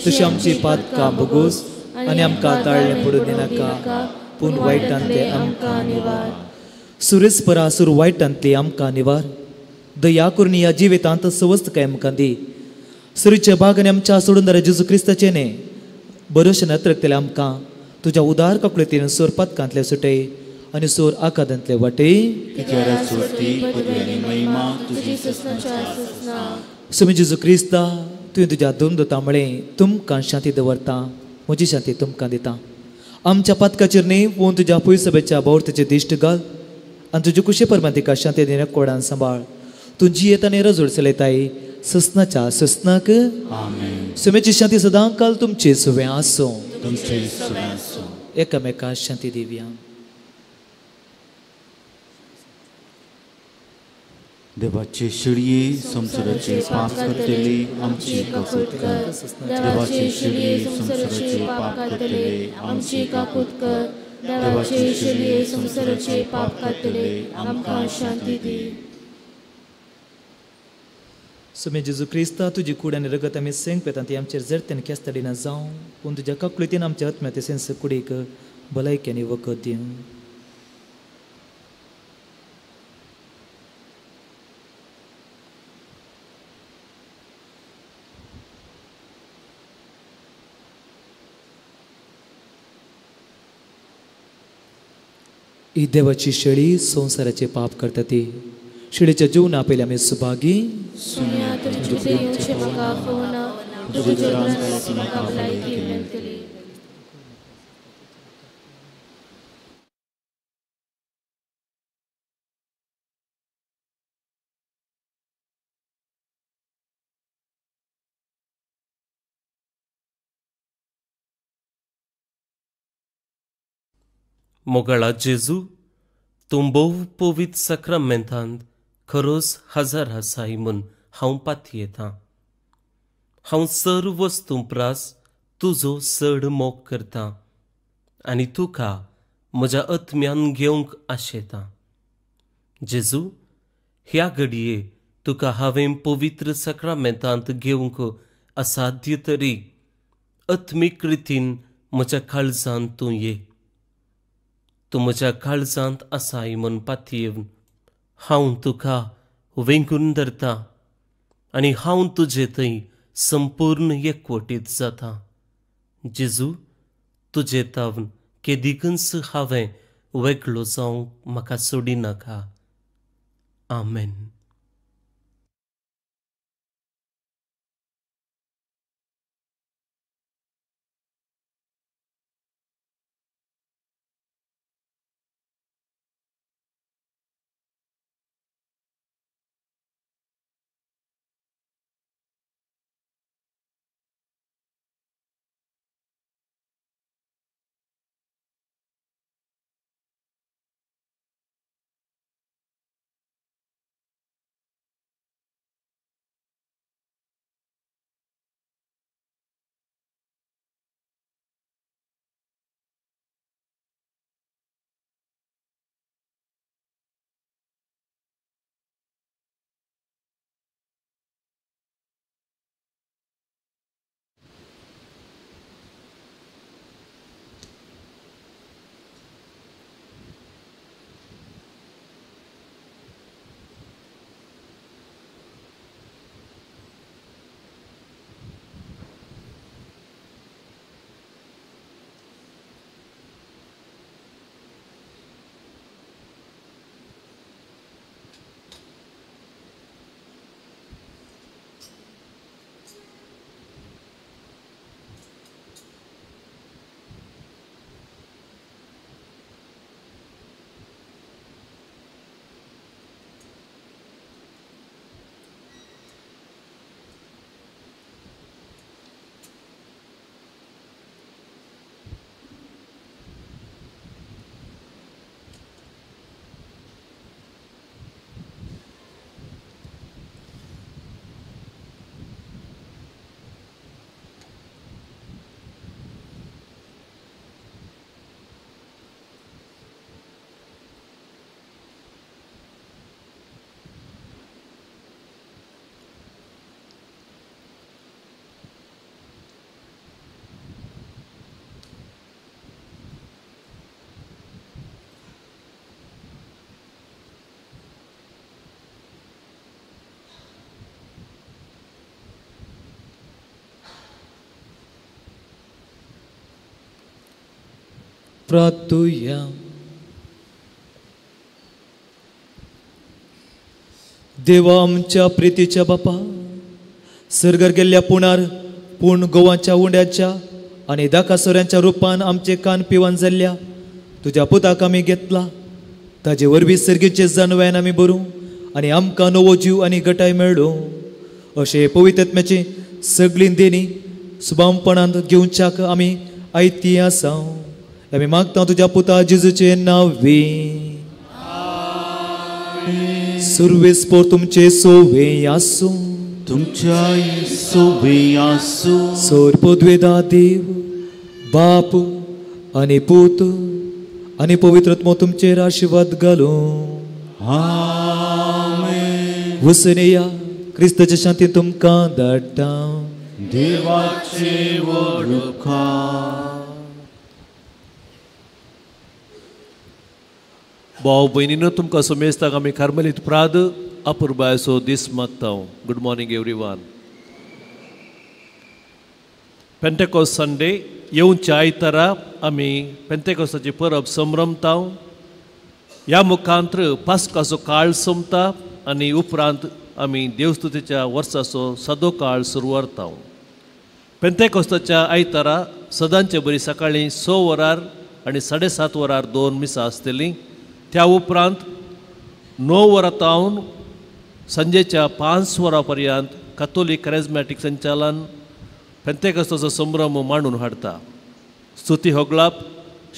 तशी आमची पातकां भोगोस आनी आमकां ताळ्ळें पडून दिनाका, पूण वायटांतले आमकां निवार. सुरेस्परा सूर वायटांतली आमकां निवार. दया करून ह्या जिवितांत सवस्तकाय आमकां दी. सुरीचे भाग आनी आमच्या सोडून जेजू क्रिस्ताचें न्ही बरोशें नत्रकतलें आमकां तुज्या उदार ककळतीन सोर पातकांतले सुटय आनी सोर आकादांतले वाटे. सुमी जेजू क्रिस्ता, तुवें तुज्या दोन दोता म्हळें, तुमकां शांती दवरता, म्हजी शांती तुमकां दिता. आमच्या पातकाचेर न्ही पूण तुज्या पयसभेच्या बावरतेचे दिश्ट घाल आनी तुजे कुशे परमान तिका शांती दिण्या कोडान सांबाळ. तूं जियेता आनी रजोड चलयताय ससनाच्या ससनाक. सुमेची शांती सदां काल तुमचे सुवें आसूं. एकामेका शांती दिवया. देवाचे शिळये संवसाराचे पाप करतले आमची काकूत कर. देवाचे शिळये संवसाराचे पाप करतले आमची काकूत कर. देवाचे शिळये संवसाराचे पाप करतले आमकां शांती दी. सुमे जेजू क्रिस्ता, तुजी कूड आनी रगत आमी सेंग पेता ती आमचेर जरतेन केस्ताडिना जावं, पूण तुज्या काकळुतीन आमच्या आत्म्या तशेंच कुडीक भलायकी आनी वखद दिवं. ही देवाची शेळी संवसाराचे पाप करता ती शेळीच्या जीवना पयलीं आमी सुभागी. मोगाळा जेजू, तूं भोव पवित्र साक्रामेंतांत खरोच हजर आसाय म्हूण हांव पातयेतां. हांव सर्व वस्तूं प्रास तुजो चड मोग करतां आनी तुका म्हज्या आत्म्यान घेवंक आशेतां. जेजू, ह्या घडये तुका हांवें पवित्र साक्रामेंतांत घेवंक असाध्य तरी आत्मीक रितीन म्हज्या काळजांत तूं ये. तूं म्हज्या काळजांत आसाय म्हूण पातयेवन हांव तुका वेंगून धरता आनी हांव तुजे थंय संपूर्ण एकवटीत जाता. जेजू, तुजे तावन केदिकूच हांवें वेगळो जावंक म्हाका सोडिनाका. आमेन. प्रार्थुया. देवा आमच्या प्रितीच्या बापा, सर्गर गेल्ल्या पुणार पूण गोवाच्या उंड्याच्या आनी दाकासोऱ्यांच्या रुपान आमचे कान पिवन जाल्ल्या तुज्या पुताक आमी घेतला. ताजे वरवीं सर्गीचे जानव्यान आमी बरूं आनी आमकां नवो जीव आनी गटाय मेळ्ळो. अशें पवित्रत्म्याची सगळीं देणी सुबामपणांत घेवच्याक आमी आयती आसा. आमी मागता तुज्या पुता जेजूचे नांवे. सुरवेस पोर तुमचे सोवे आसूं, तुमच्याय सोवे आसूं. सोर पदवेदा देव बाप आनी पूत आनी पवित्रत्मो तुमचेर आशिर्वाद घालूं. आमेन. वसनेया क्रिस्ताच्या शांती तुमकां धाडटा. देवाचे व्हड उपकार. भाव भयणीनो, तुमकां समेस्ताक आमी कार्मेलीत प्राद अपुरबायेचो दीस मागता. Good morning everyone. Pentecost Sunday येवच्या आयतारा आमी पेंतेकोस्ताची परब संभ्रमता. ह्या मुखांत्र पास्काचो काळ सोंपता आनी उपरांत आमी देवस्तुतीच्या वर्साचो सदो काळ सुरू व्हरता. पेंतेकोस्ताच्या आयतारा सदांचे बरी सकाळीं 6 वरार आनी 7:30 वरार 2 मिसां आसतलीं. त्या उपरांत 9 वरां तावन सांजेच्या 5 वरां पर्यंत कॅथोलीक कॅरिज्मॅटीक संचालन पेंतेकोस्ताचो संभ्रम मांडून हाडटा. स्तुती होगळाप,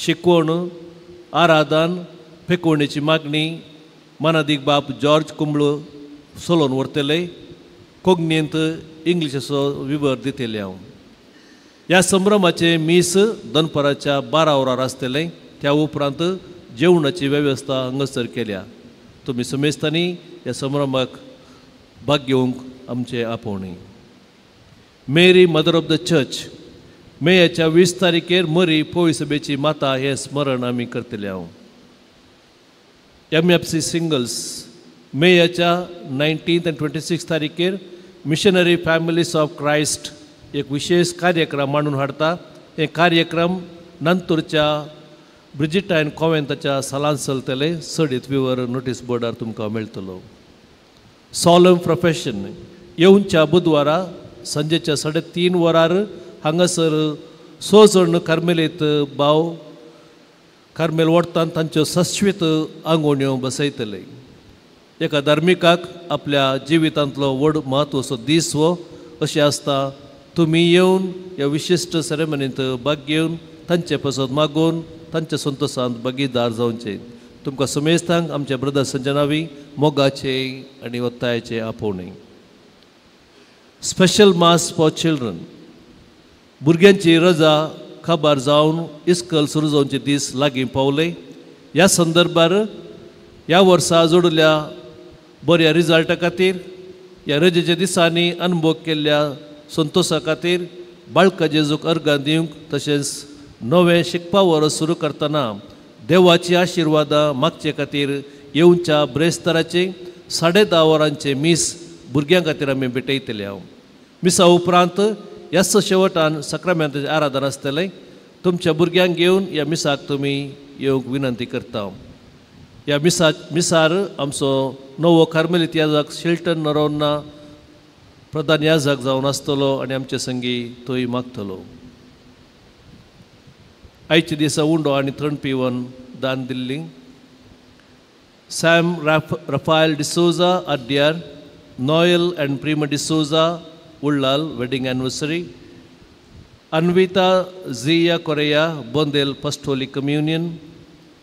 शिकवण, आराधन, फेकोवणेची मागणी मानादीक बाप जॉर्ज कुंबळो सोलोन व्हरतले. कोंकणींत इंग्लिशाचो विवर दितले हांव. ह्या संभ्रमाचें मीस दनपाराच्या 12 वरार आसतलें. त्या उपरांत जेवणाची वेवस्था हांगासर केल्या. तुमी समेस्तांनी ह्या संभ्रमाक भाग घेवंक आमचें आपोवणें. Mary mother of the church मेयाच्या 20 तारखेर मरी पोळी सभेची माता हें स्मरण आमी करतले हांव. MFC singles मेयाच्या 19 आनी 26 तारखेर मिशनरी फॅमिलीज ऑफ क्रायस्ट एक विशेष कार्यक्रम मांडून हाडटा. हे कार्यक्रम नंतरच्या ब्रिजिटायन कॉवेंताच्या सालांत चलतले. चडीत विवर नोटीस बोर्डार तुमकां मेळटलो. सॉलम प्रोफेशन येवच्या बुधवारा सांजेच्या 3:30 वरार हांगासर 6 जण कार्मेलीत भाव कार्मेल वडतान तांच्यो सश्वीत आंगोण्यो बसयतले. एका धार्मिकाक आपल्या जिवितांतलो व्हड म्हत्वाचो दीस हो अशें आसता. तुमी येवन ह्या विशिश्ट सेरेमनींत भाग घेवन तांचे पसत मागून तांच्या संतोशांत भागीदार जावचें. तुमकां समेस्तांक आमच्या ब्रदर संजनावी मोगाचे आनी ಒತ್ತಾಯचे आपोवणें. स्पेशल मास फॉर चिल्ड्रन भुरग्यांची रजा खबर जावन इस्कल सुरू जावचे दीस लागीं पावले. ह्या संदर्भार ह्या वर्सा जोडिल्ल्या बऱ्या रिजल्टा खातीर ह्या रजेच्या दिसांनी अनुभव केल्ल्या संतोशा खातीर बाळका जेजूक अर्गां दिवंक तशेंच नवें शिकपा वर्स सुरू करतना देवाची आशिर्वादां मागचे खातीर येवच्या ब्रेस्ताराचे 10:30 वरांचे मीस भुरग्यां खातीर आमी भेटयतले. हांव मिसा उपरांत ह्याच शेवटान सक्रामेंताचें आराधन आसतलें. तुमच्या भुरग्यांक घेवन ह्या मिसाक तुमी येवंक विनंती करता. ह्या मिसार आमचो नवो कार्मेलीत याजक शिल्टन नरोन्ना प्रधान याजक जावन आसतलो आनी आमचे संगी तोय मागतलो. आयच्या दिसा उंडो आनी थंड पिवन दान दिल्ली Sam Rafael D'Souza Adyar, Noel and Prima D'Souza Ullal wedding anniversary, Anvita Zia Correa Bondel first holy communion,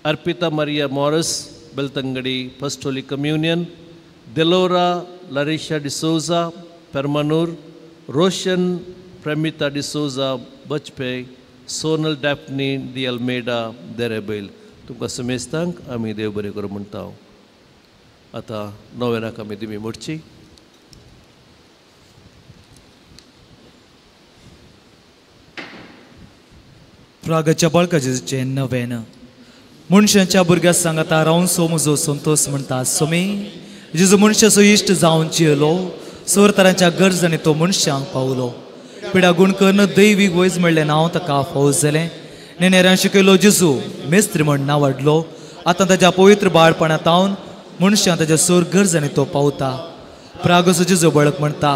Arpita Maria Morris Belthangady first holy communion, Delora Larisha D'Souza Permanur, Roshan Premitha D'Souza Bajpe, Sonal Daphne de Almeida Derebail. तुमकां समेस्तांक आमी देव बरें करूं म्हणटा. आतां नोवेनाक आमी दिमी मोडची. प्रागाच्या बाळकाचें नवेन मनशाच्या भुरग्या सांगाता रावन सो म्हजो संतोष म्हणटा. सोमी जेजू मनशाचो इश्ट जावन जियेलो, सोर तरांच्या गरजांनी तो मनशांक पावलो. पिडा गुण करून दैवीक वैज म्हणलें नांव ताका फावो जालें. नेणेऱ्यान शिकयलो जेजू मेस्त्री म्हण नांवाडलो. आतां ताज्या पवित्र बाळपणांत हांव मनशां ताज्या सोर गरजांनी तो पावता. प्रागसो जेजू बळक म्हणटा,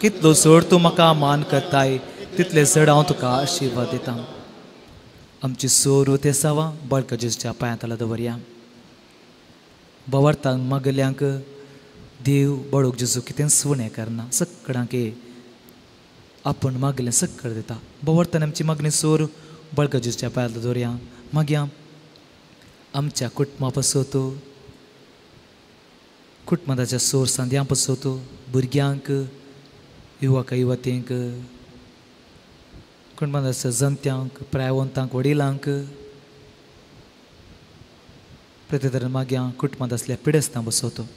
कितलो चड तूं म्हाका मान करताय तितले चड हांव तुका आशिर्वाद दितां. आमची सोर ते सावा बळका जेजूच्या पांयां तला दवरया. बवार्थान मागल्यांक देव बळोक जेजू कितेंच उणें करना, सगळ्यांक आपूण मागलें सक्कड दिता. बवार्थान आमची मागणी सोर बळका जेजूच्या पांयां तला दवरया. मागीर आमच्या कुटुंबा पासत, कुटुंबाच्या सोर सांद्यां पासत, भुरग्यांक, युवक युवतींक, कुटुंबाच्या जनत्यांक, प्रायवंतांक, वडिलांक, प्रत्येक मागीर कुटुंबांत आसल्या पिडेस्तां बसवतो.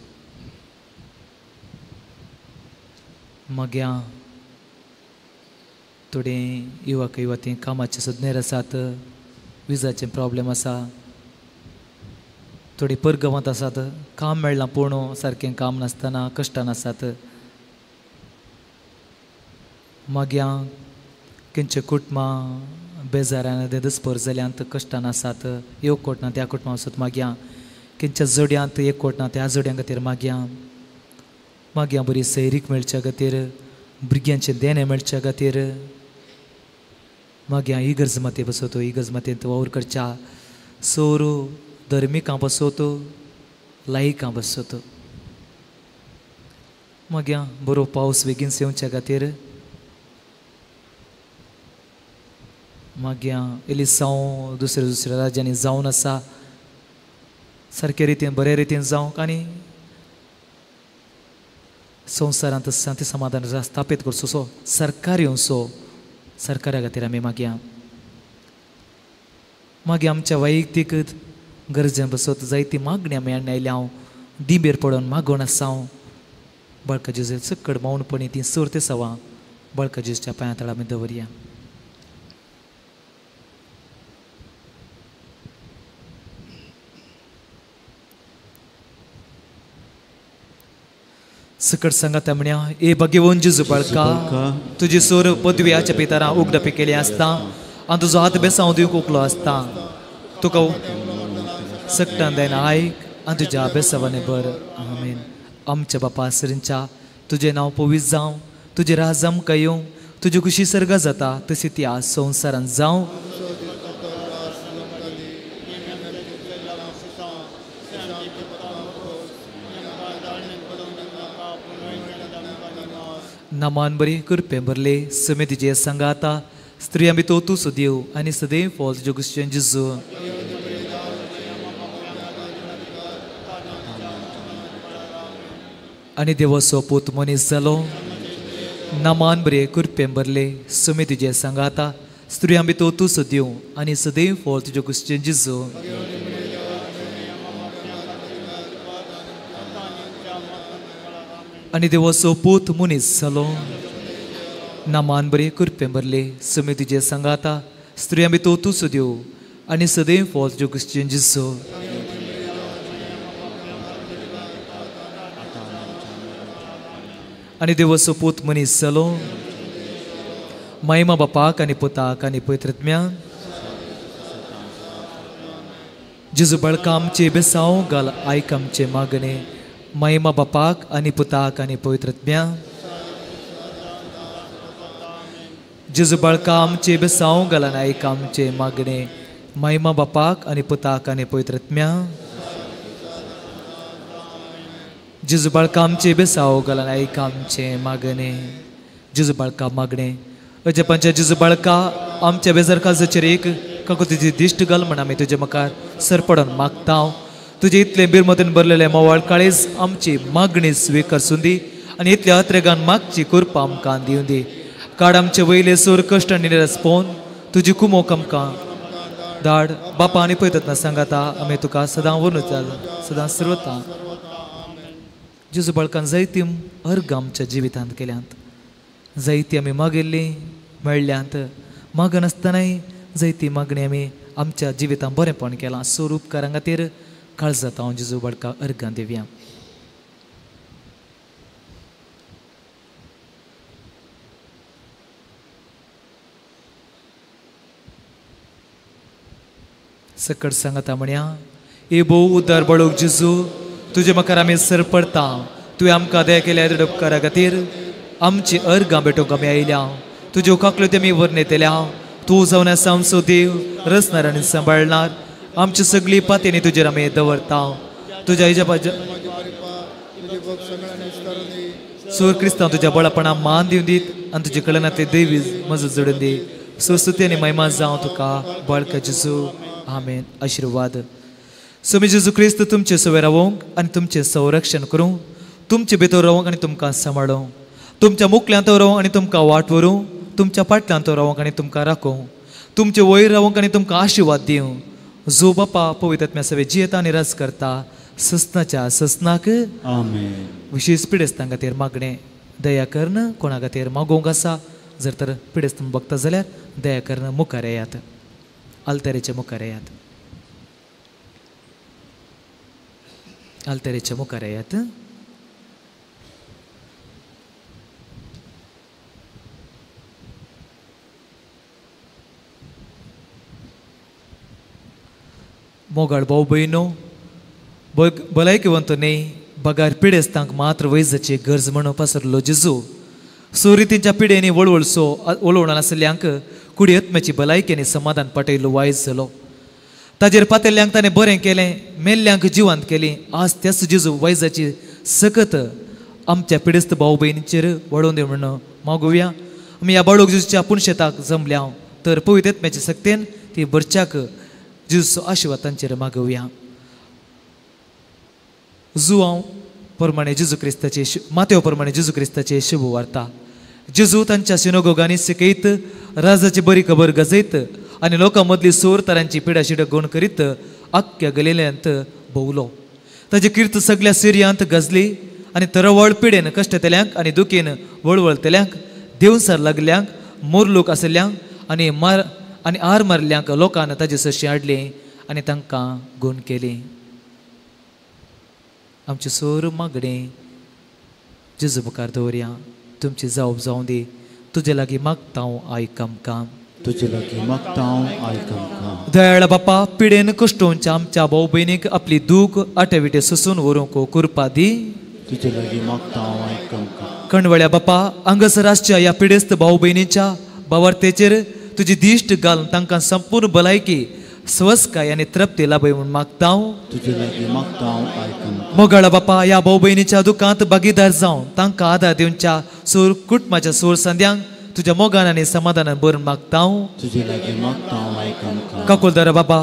मागीर थोडे युवक युवती कामाचे सुदनेर आसात, विजाचे प्रॉब्लेम आसा, थोडी परगांवांत आसात, काम मेळना पूण सारकें काम नासतना कश्टान आसात. मागीर खंयचे कुटुंबां बेजारान दसपर जाल्यांत, कश्टान आसात, एक कोट ना त्या कुटुंबां वचत. मागीर खंयच्या जोड्यांत एक कोट ना त्या जोड्यां खातीर मागीर मागीर बरी सैरीक मेळच्या खातीर, भुरग्यांचें देणें मेळच्या खातीर मागीर इगर्ज माते बसवतो, इगर्ज मातेंत वावर करच्या सोर धर्मिकां बसवतो, लायिकां बसवतो. मागीर बरो पावस बेगीन येवच्या खातीर मागीर एलिसांव दुसऱ्या दुसऱ्या राज्यांनी जावन आसा, सारके रितीन बरे रितीन जावंक आनी संवसारांत शांती समाधान स्थापीत करचो सो सरकार येवचो, सरकारा खातीर आमी मागया. मागीर आमच्या वैयक्तीक गरजें बसत जायती मागणी आमी हाडून आयल्या, हांव दिंबेर पडून मागोवन आसा हांव. बळका जेजू चकड मौनपणी ती सोर ते सवा बळका जेजूच्या पांयां तळा आमी दवरया. सकट सांगाता म्हण्या, ए भाग्यवंत जेजू बाळका, तुजी सोर पदव्याच्या पितारां उगडपी केली आसता आनी तुजो हात बेसांव दिवंक उकलो आसता. तुका सगटान जायना आयक आनी तुज्या बेसावाने बर. आमेन. आमच्या बापा सरींच्या तुजें नांव पवित्र जावं, तुजें राज आमकां येवं, तुजी खुशी सर्गा जाता तशी ती आज संवसारांत जावं. नामान बरी कृपे भरले समे तुजे सांगाता, स्त्रियां भितर तूं सदैव आनी सदैव फॉल तुज्यो क्रिश्चन जेजू. आनी देवाचो पूत मनीस जालो. नामान बरे कृपे भरले समे तुजे सांगाता, स्त्रियां भितर तूं सदैव आनी सदैव फॉल तुज्यो क्रिश्चन जेजू. आनी देवाचो पूत मनीस जालो. नामान बरे कृपे भरले समे तुजे सांगाता, स्त्रियां भितर तूं सदैव आनी सदैव फॉल तुज्यो क्रिश्चन जेजू. आनी देवाचो पूत मनीस जालो. मायमा बापाक आनी पुताक आनी पवित्र आत्म्याक. जेजू बाळका आमचे बेसांव घाल, आयक आमचे मागणे. मायमा बापाक आनी पुताक आनी पवित्र आत्म्याक. जेजू बाळका आमचे बेसांव घाल आनी आयक आमचे मागणे. मायमा बापाक आनी पुताक आनी पवित्र आत्म्याक. जेजू बाळका आमचे बेसांव घाल आनी आयक आमचे मागणे. जेजू बाळका मागणे अजपांच्या जेजू बाळका आमच्या बेजार काळजाचेर एक काकू तुजी दिश्ट घाल म्हण आमी तुजे मुखार सरपडून मागता. तुजे इतले बिरमतीन भरलेले मोवाळ काळीज आमची मागणी स्विकार सुंदी आनी इतल्या अत्रेगान मागची कृपा आमकां दिवं दी. काड आमचे वयले सूर कश्ट आनी निरस पळोवन तुजी कुमोक आमकां धाड. बापा आनी पळयतना सांगाता आमी तुका सदां व्हरून सदां सर्वता. जेजू बाळकान जायती अर्ग आमच्या जिवितांत केल्यांत, जायती आमी मागिल्ली मेळ्ळ्यांत, मागनासतनाय जायती मागणी आमी आमच्या जिवितांत बरेंपण केलां. स्वरूप कारां खातीर काळजांत हांव जेजू बाळका अर्गां दिवया. सकट सांगता म्हणया ए भोव उदार बळोक जेजू तुजे मुखार आमी सर पडता. तुवें आमकां दया केल्या उपकारा खातीर आमची अर्गां भेटोवंक आमी आयल्या. तुज्यो काकल्यो ते आमी वर्णयतल्या. तूं जावन आसा आमचो देव रचणार आनी सांबाळणार. आमची सगळी पातयेनी तुजेर आमी दवरता. तुज्या हिजाबाच्या सूर क्रिस्तांव तुज्या बळापणा मान दिवन दीत आनी तुजे कळनांतले देवी मजत जोडून दी. सुस्तुती आनी महिमा जावं तुका बाळका जेजू. आमेन. आशिर्वाद. स्वामी जेजू क्रिस्त तुमचे सवे रावोंक आनी तुमचें संरक्षण करूं, तुमचे भितर रावोंक आनी तुमकां सांबाळूं, तुमच्या मुखल्यांत रावोंक आनी तुमकां वाट व्हरूं, तुमच्या फाटल्यांत रावोंक आनी तुमकां राखूं, तुमचे वयर रावोंक आनी तुमकां आशिर्वाद दिवं. जो बापा पवित्र आत्म्या सवे जियेता आनी राज करता ससनाच्या ससनाक. आमेन. विशेष पिडेस्तां खातीर मागणें दया करून कोणा खातीर मागोवंक आसा जर तर पिडेस्त बघता जाल्यार दया करून मुखार येयात, आल्तेरेच्या मुखार येयात, आल्तेरेच्या मुखार येयात. मोगाळ भाव भयणो भलायकेवंत न्ही बगार पिडेस्तांक मात्र वैजाची गरज म्हणून पसरलो जेजू. सुरितींच्या पिडेनी वळवळसो वळवळून आशिल्ल्यांक कुडी आत्म्याची भलायकी आनी समाधान पाटयलो वायज जालो. ताजेर पातेल्ल्यांक ताणें बरें केलें, मेल्ल्यांक जिवंत केली. आज त्याच जेजू वैजाची सकत आमच्या पिडेस्त भाव भयणीचेर वळोवन दी म्हणून मागोवया. आमी ह्या बाळूक जेजूच्या पुणशेताक जमल्या तर पवित्र आत्म्याचे सक्तेन ती बरच्याक जेजूचो आशिर्वाद तांचेर मागोवया. जुवांव प्रमाणे जेजू क्रिस्ताचे मातेव प्रमाणे जेजू क्रिस्ताचे शुभ वार्ता. जेजू तांच्या सिनोगोगांनी शिकयत, राजाची बरी खबर गजयत आनी लोकां मदली सोर तरांची पिडाशिड गुण करीत आख्ख्या गलिल्यांत भोंवलो. ताची कीर्त सगल्या सिरियांत गजली आनी तरवळ पिडेन कश्टतल्यांक आनी दुखीन वळवळतल्यांक, देवसार लागल्यांक, मोरलोक आशिल्ल्यांक आनी मार आनी आर मारल्यांक लोकान ताजे सरशी हाडली आनी तांकां गुण केली. आमची सोर मागणें जेजू मुखार दवरया. तुमची जावप जावं दी. तुजे लागीं मागता हांव आयक आमकां. तुजे लागीं मागता हांव आयक आमकां. दयाळ बापा पिडेन कश्टोवच्या आमच्या भाव भयणीक आपली दूख आटेविटे सोसून व्हरूंक कृपा दी. तुजे लागीं मागता हांव आयक आमकां. कणवळ्या बापा हांगासर आसच्या ह्या पिडेस्त भाव भयणीच्या भावार्थेचेर तुजी दिश्ट घालून तांकां संपूर्ण भलायकी स्वस्काय आनी तृप्ती लाभय म्हूण मागता हांव. तुजे लागीं मागता हांव आयक आमकां. मोगाळा बापा ह्या भाव भयणीच्या दुखांत भागीदार जावन तांकां आदार दिवच्या सूर कुटुंबाच्या सूर संद्यांक तुज्या मोगान आनी समाधानान भरून मागता हांव. तुजे लागीं मागता हांव आयक आमकां. काकुलदारा बाबा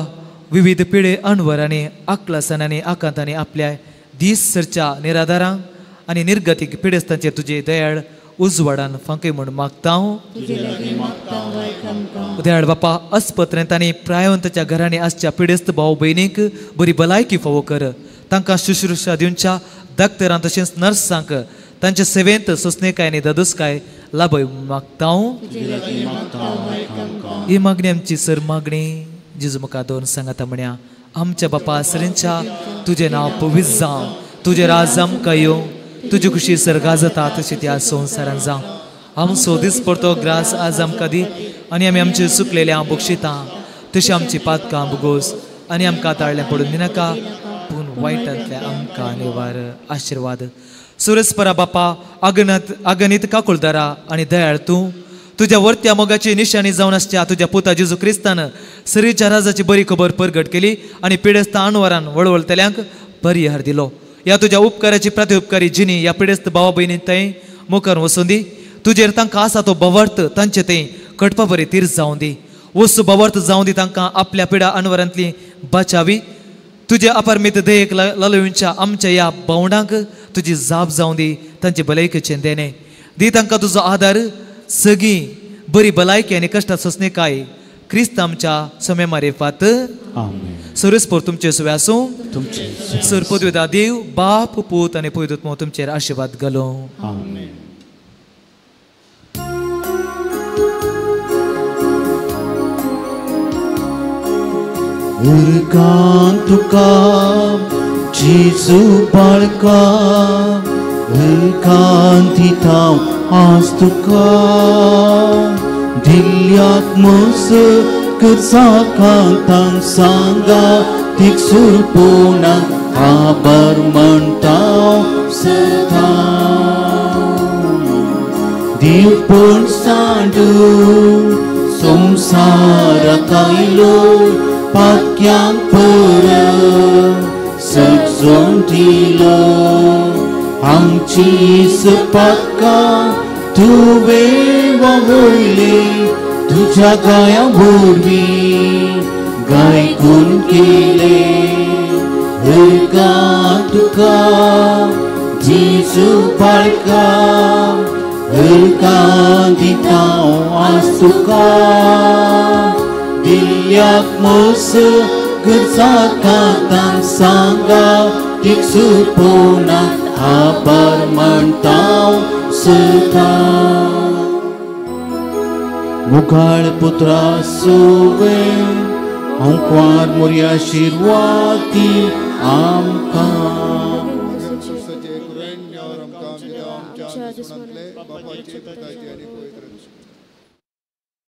विविध पिडे अणवर आनी आकलासान आनी आकांतांनी आपल्या दीस सरच्या निराधारांक आनी निर्गतीक पिडेस्तांचेर तुजे दयाळ उजवाडान फांकय म्हूण मागता हांव. दयाळ बापा अस्पत्रेंत आनी प्रायवंताच्या घरांनी आसच्या पिडेस्त भाव भयणीक बरी भलायकी फावो कर. तांकां शुश्रूषा दिवच्या डाक्टरां तशेंच नर्सांक तांचे सेवेंत सोंसणेकाय आनी दादोसकाय लाभय मागता हांव. ही मागणी आमची सर मागणी जेजू मुखार दवरून सांगता म्हणया. आमच्या बापा सरींच्या तुजें नांव पवित्र जावं, तुजें राज आमकां येवं, तुजी खुशी सर्गा जाता तशी त्या संवसारान जावं. आमचो दीस पडतो ग्रास आज आमकां दी आनी आमी आमचे चुकलेले बक्षिता तशी आमची पातकां भोगोस आनी आमकां ताळ्ळें पडून दिनाका पूण वायटांतल्या आमकां निवार. आशिर्वाद. सुरेस्परा बापा आगनात आगणीत काकुळदारा आनी दयाळ तूं तुज्या वर्त्या मोगाची निशाणी जावन आसच्या तुज्या पुता जेजू क्रिस्तान सरीच्या राजाची बरी खबर परगट केली आनी पिडेस्त अणवरान वळवळतल्यांक परिहार दिलो. ह्या तुज्या उपकाराची प्रतिउपकारी जिनी ह्या पिडेस्त भावा भयणी थंय मुखार वचून दी. तुजेर तांकां आसा तो भावार्थ तांचे थंय कटपा बरी तीर्थ जावं दी. वस्तू भावार्थ जावं दी तांकां आपल्या पिडा अणवरांतली बचावी. तुजे अपारमीत दयेक लालोवच्या आमच्या ह्या भावंडांक तुजी जाप जावं दी. तांचे भलायकेचें देणें दी. तांकां तुजो आदार सगळी बरी भलायकी आनी कश्टां सोंसणेकाय क्रिस्त आमच्या समय मारिफात. सरेस्पोर तुमचे सुवे आसूं. सर पदवेदा देव बाप पूत आनी पवित्र आत्मो तुमचेर आशिर्वाद घालूं. उरकान तुका जेजू बाळका, उरकान दिता आज तुका, दिल्याक मस करसाकांतांक सांगा तिकसूरपोणाक आभार म्हणटा सदां दिवपण सांडू संवसाराक आयलो पाक्यांक परत सजोवन दिलो आमची सपाकां तुवें वगळली तुज्या गाया वरवीं गायकून केले हरगा तुका जेजू बाळका हरगा दिता आज तुका दिल्ल्याक मोस गरजाकांतांक सांगा तिकसूरपोणाक आभार म्हणटा सदां मुखाळ पुत्रा सुवे हांव कुंवार मोरया आशिर्वादी आमकां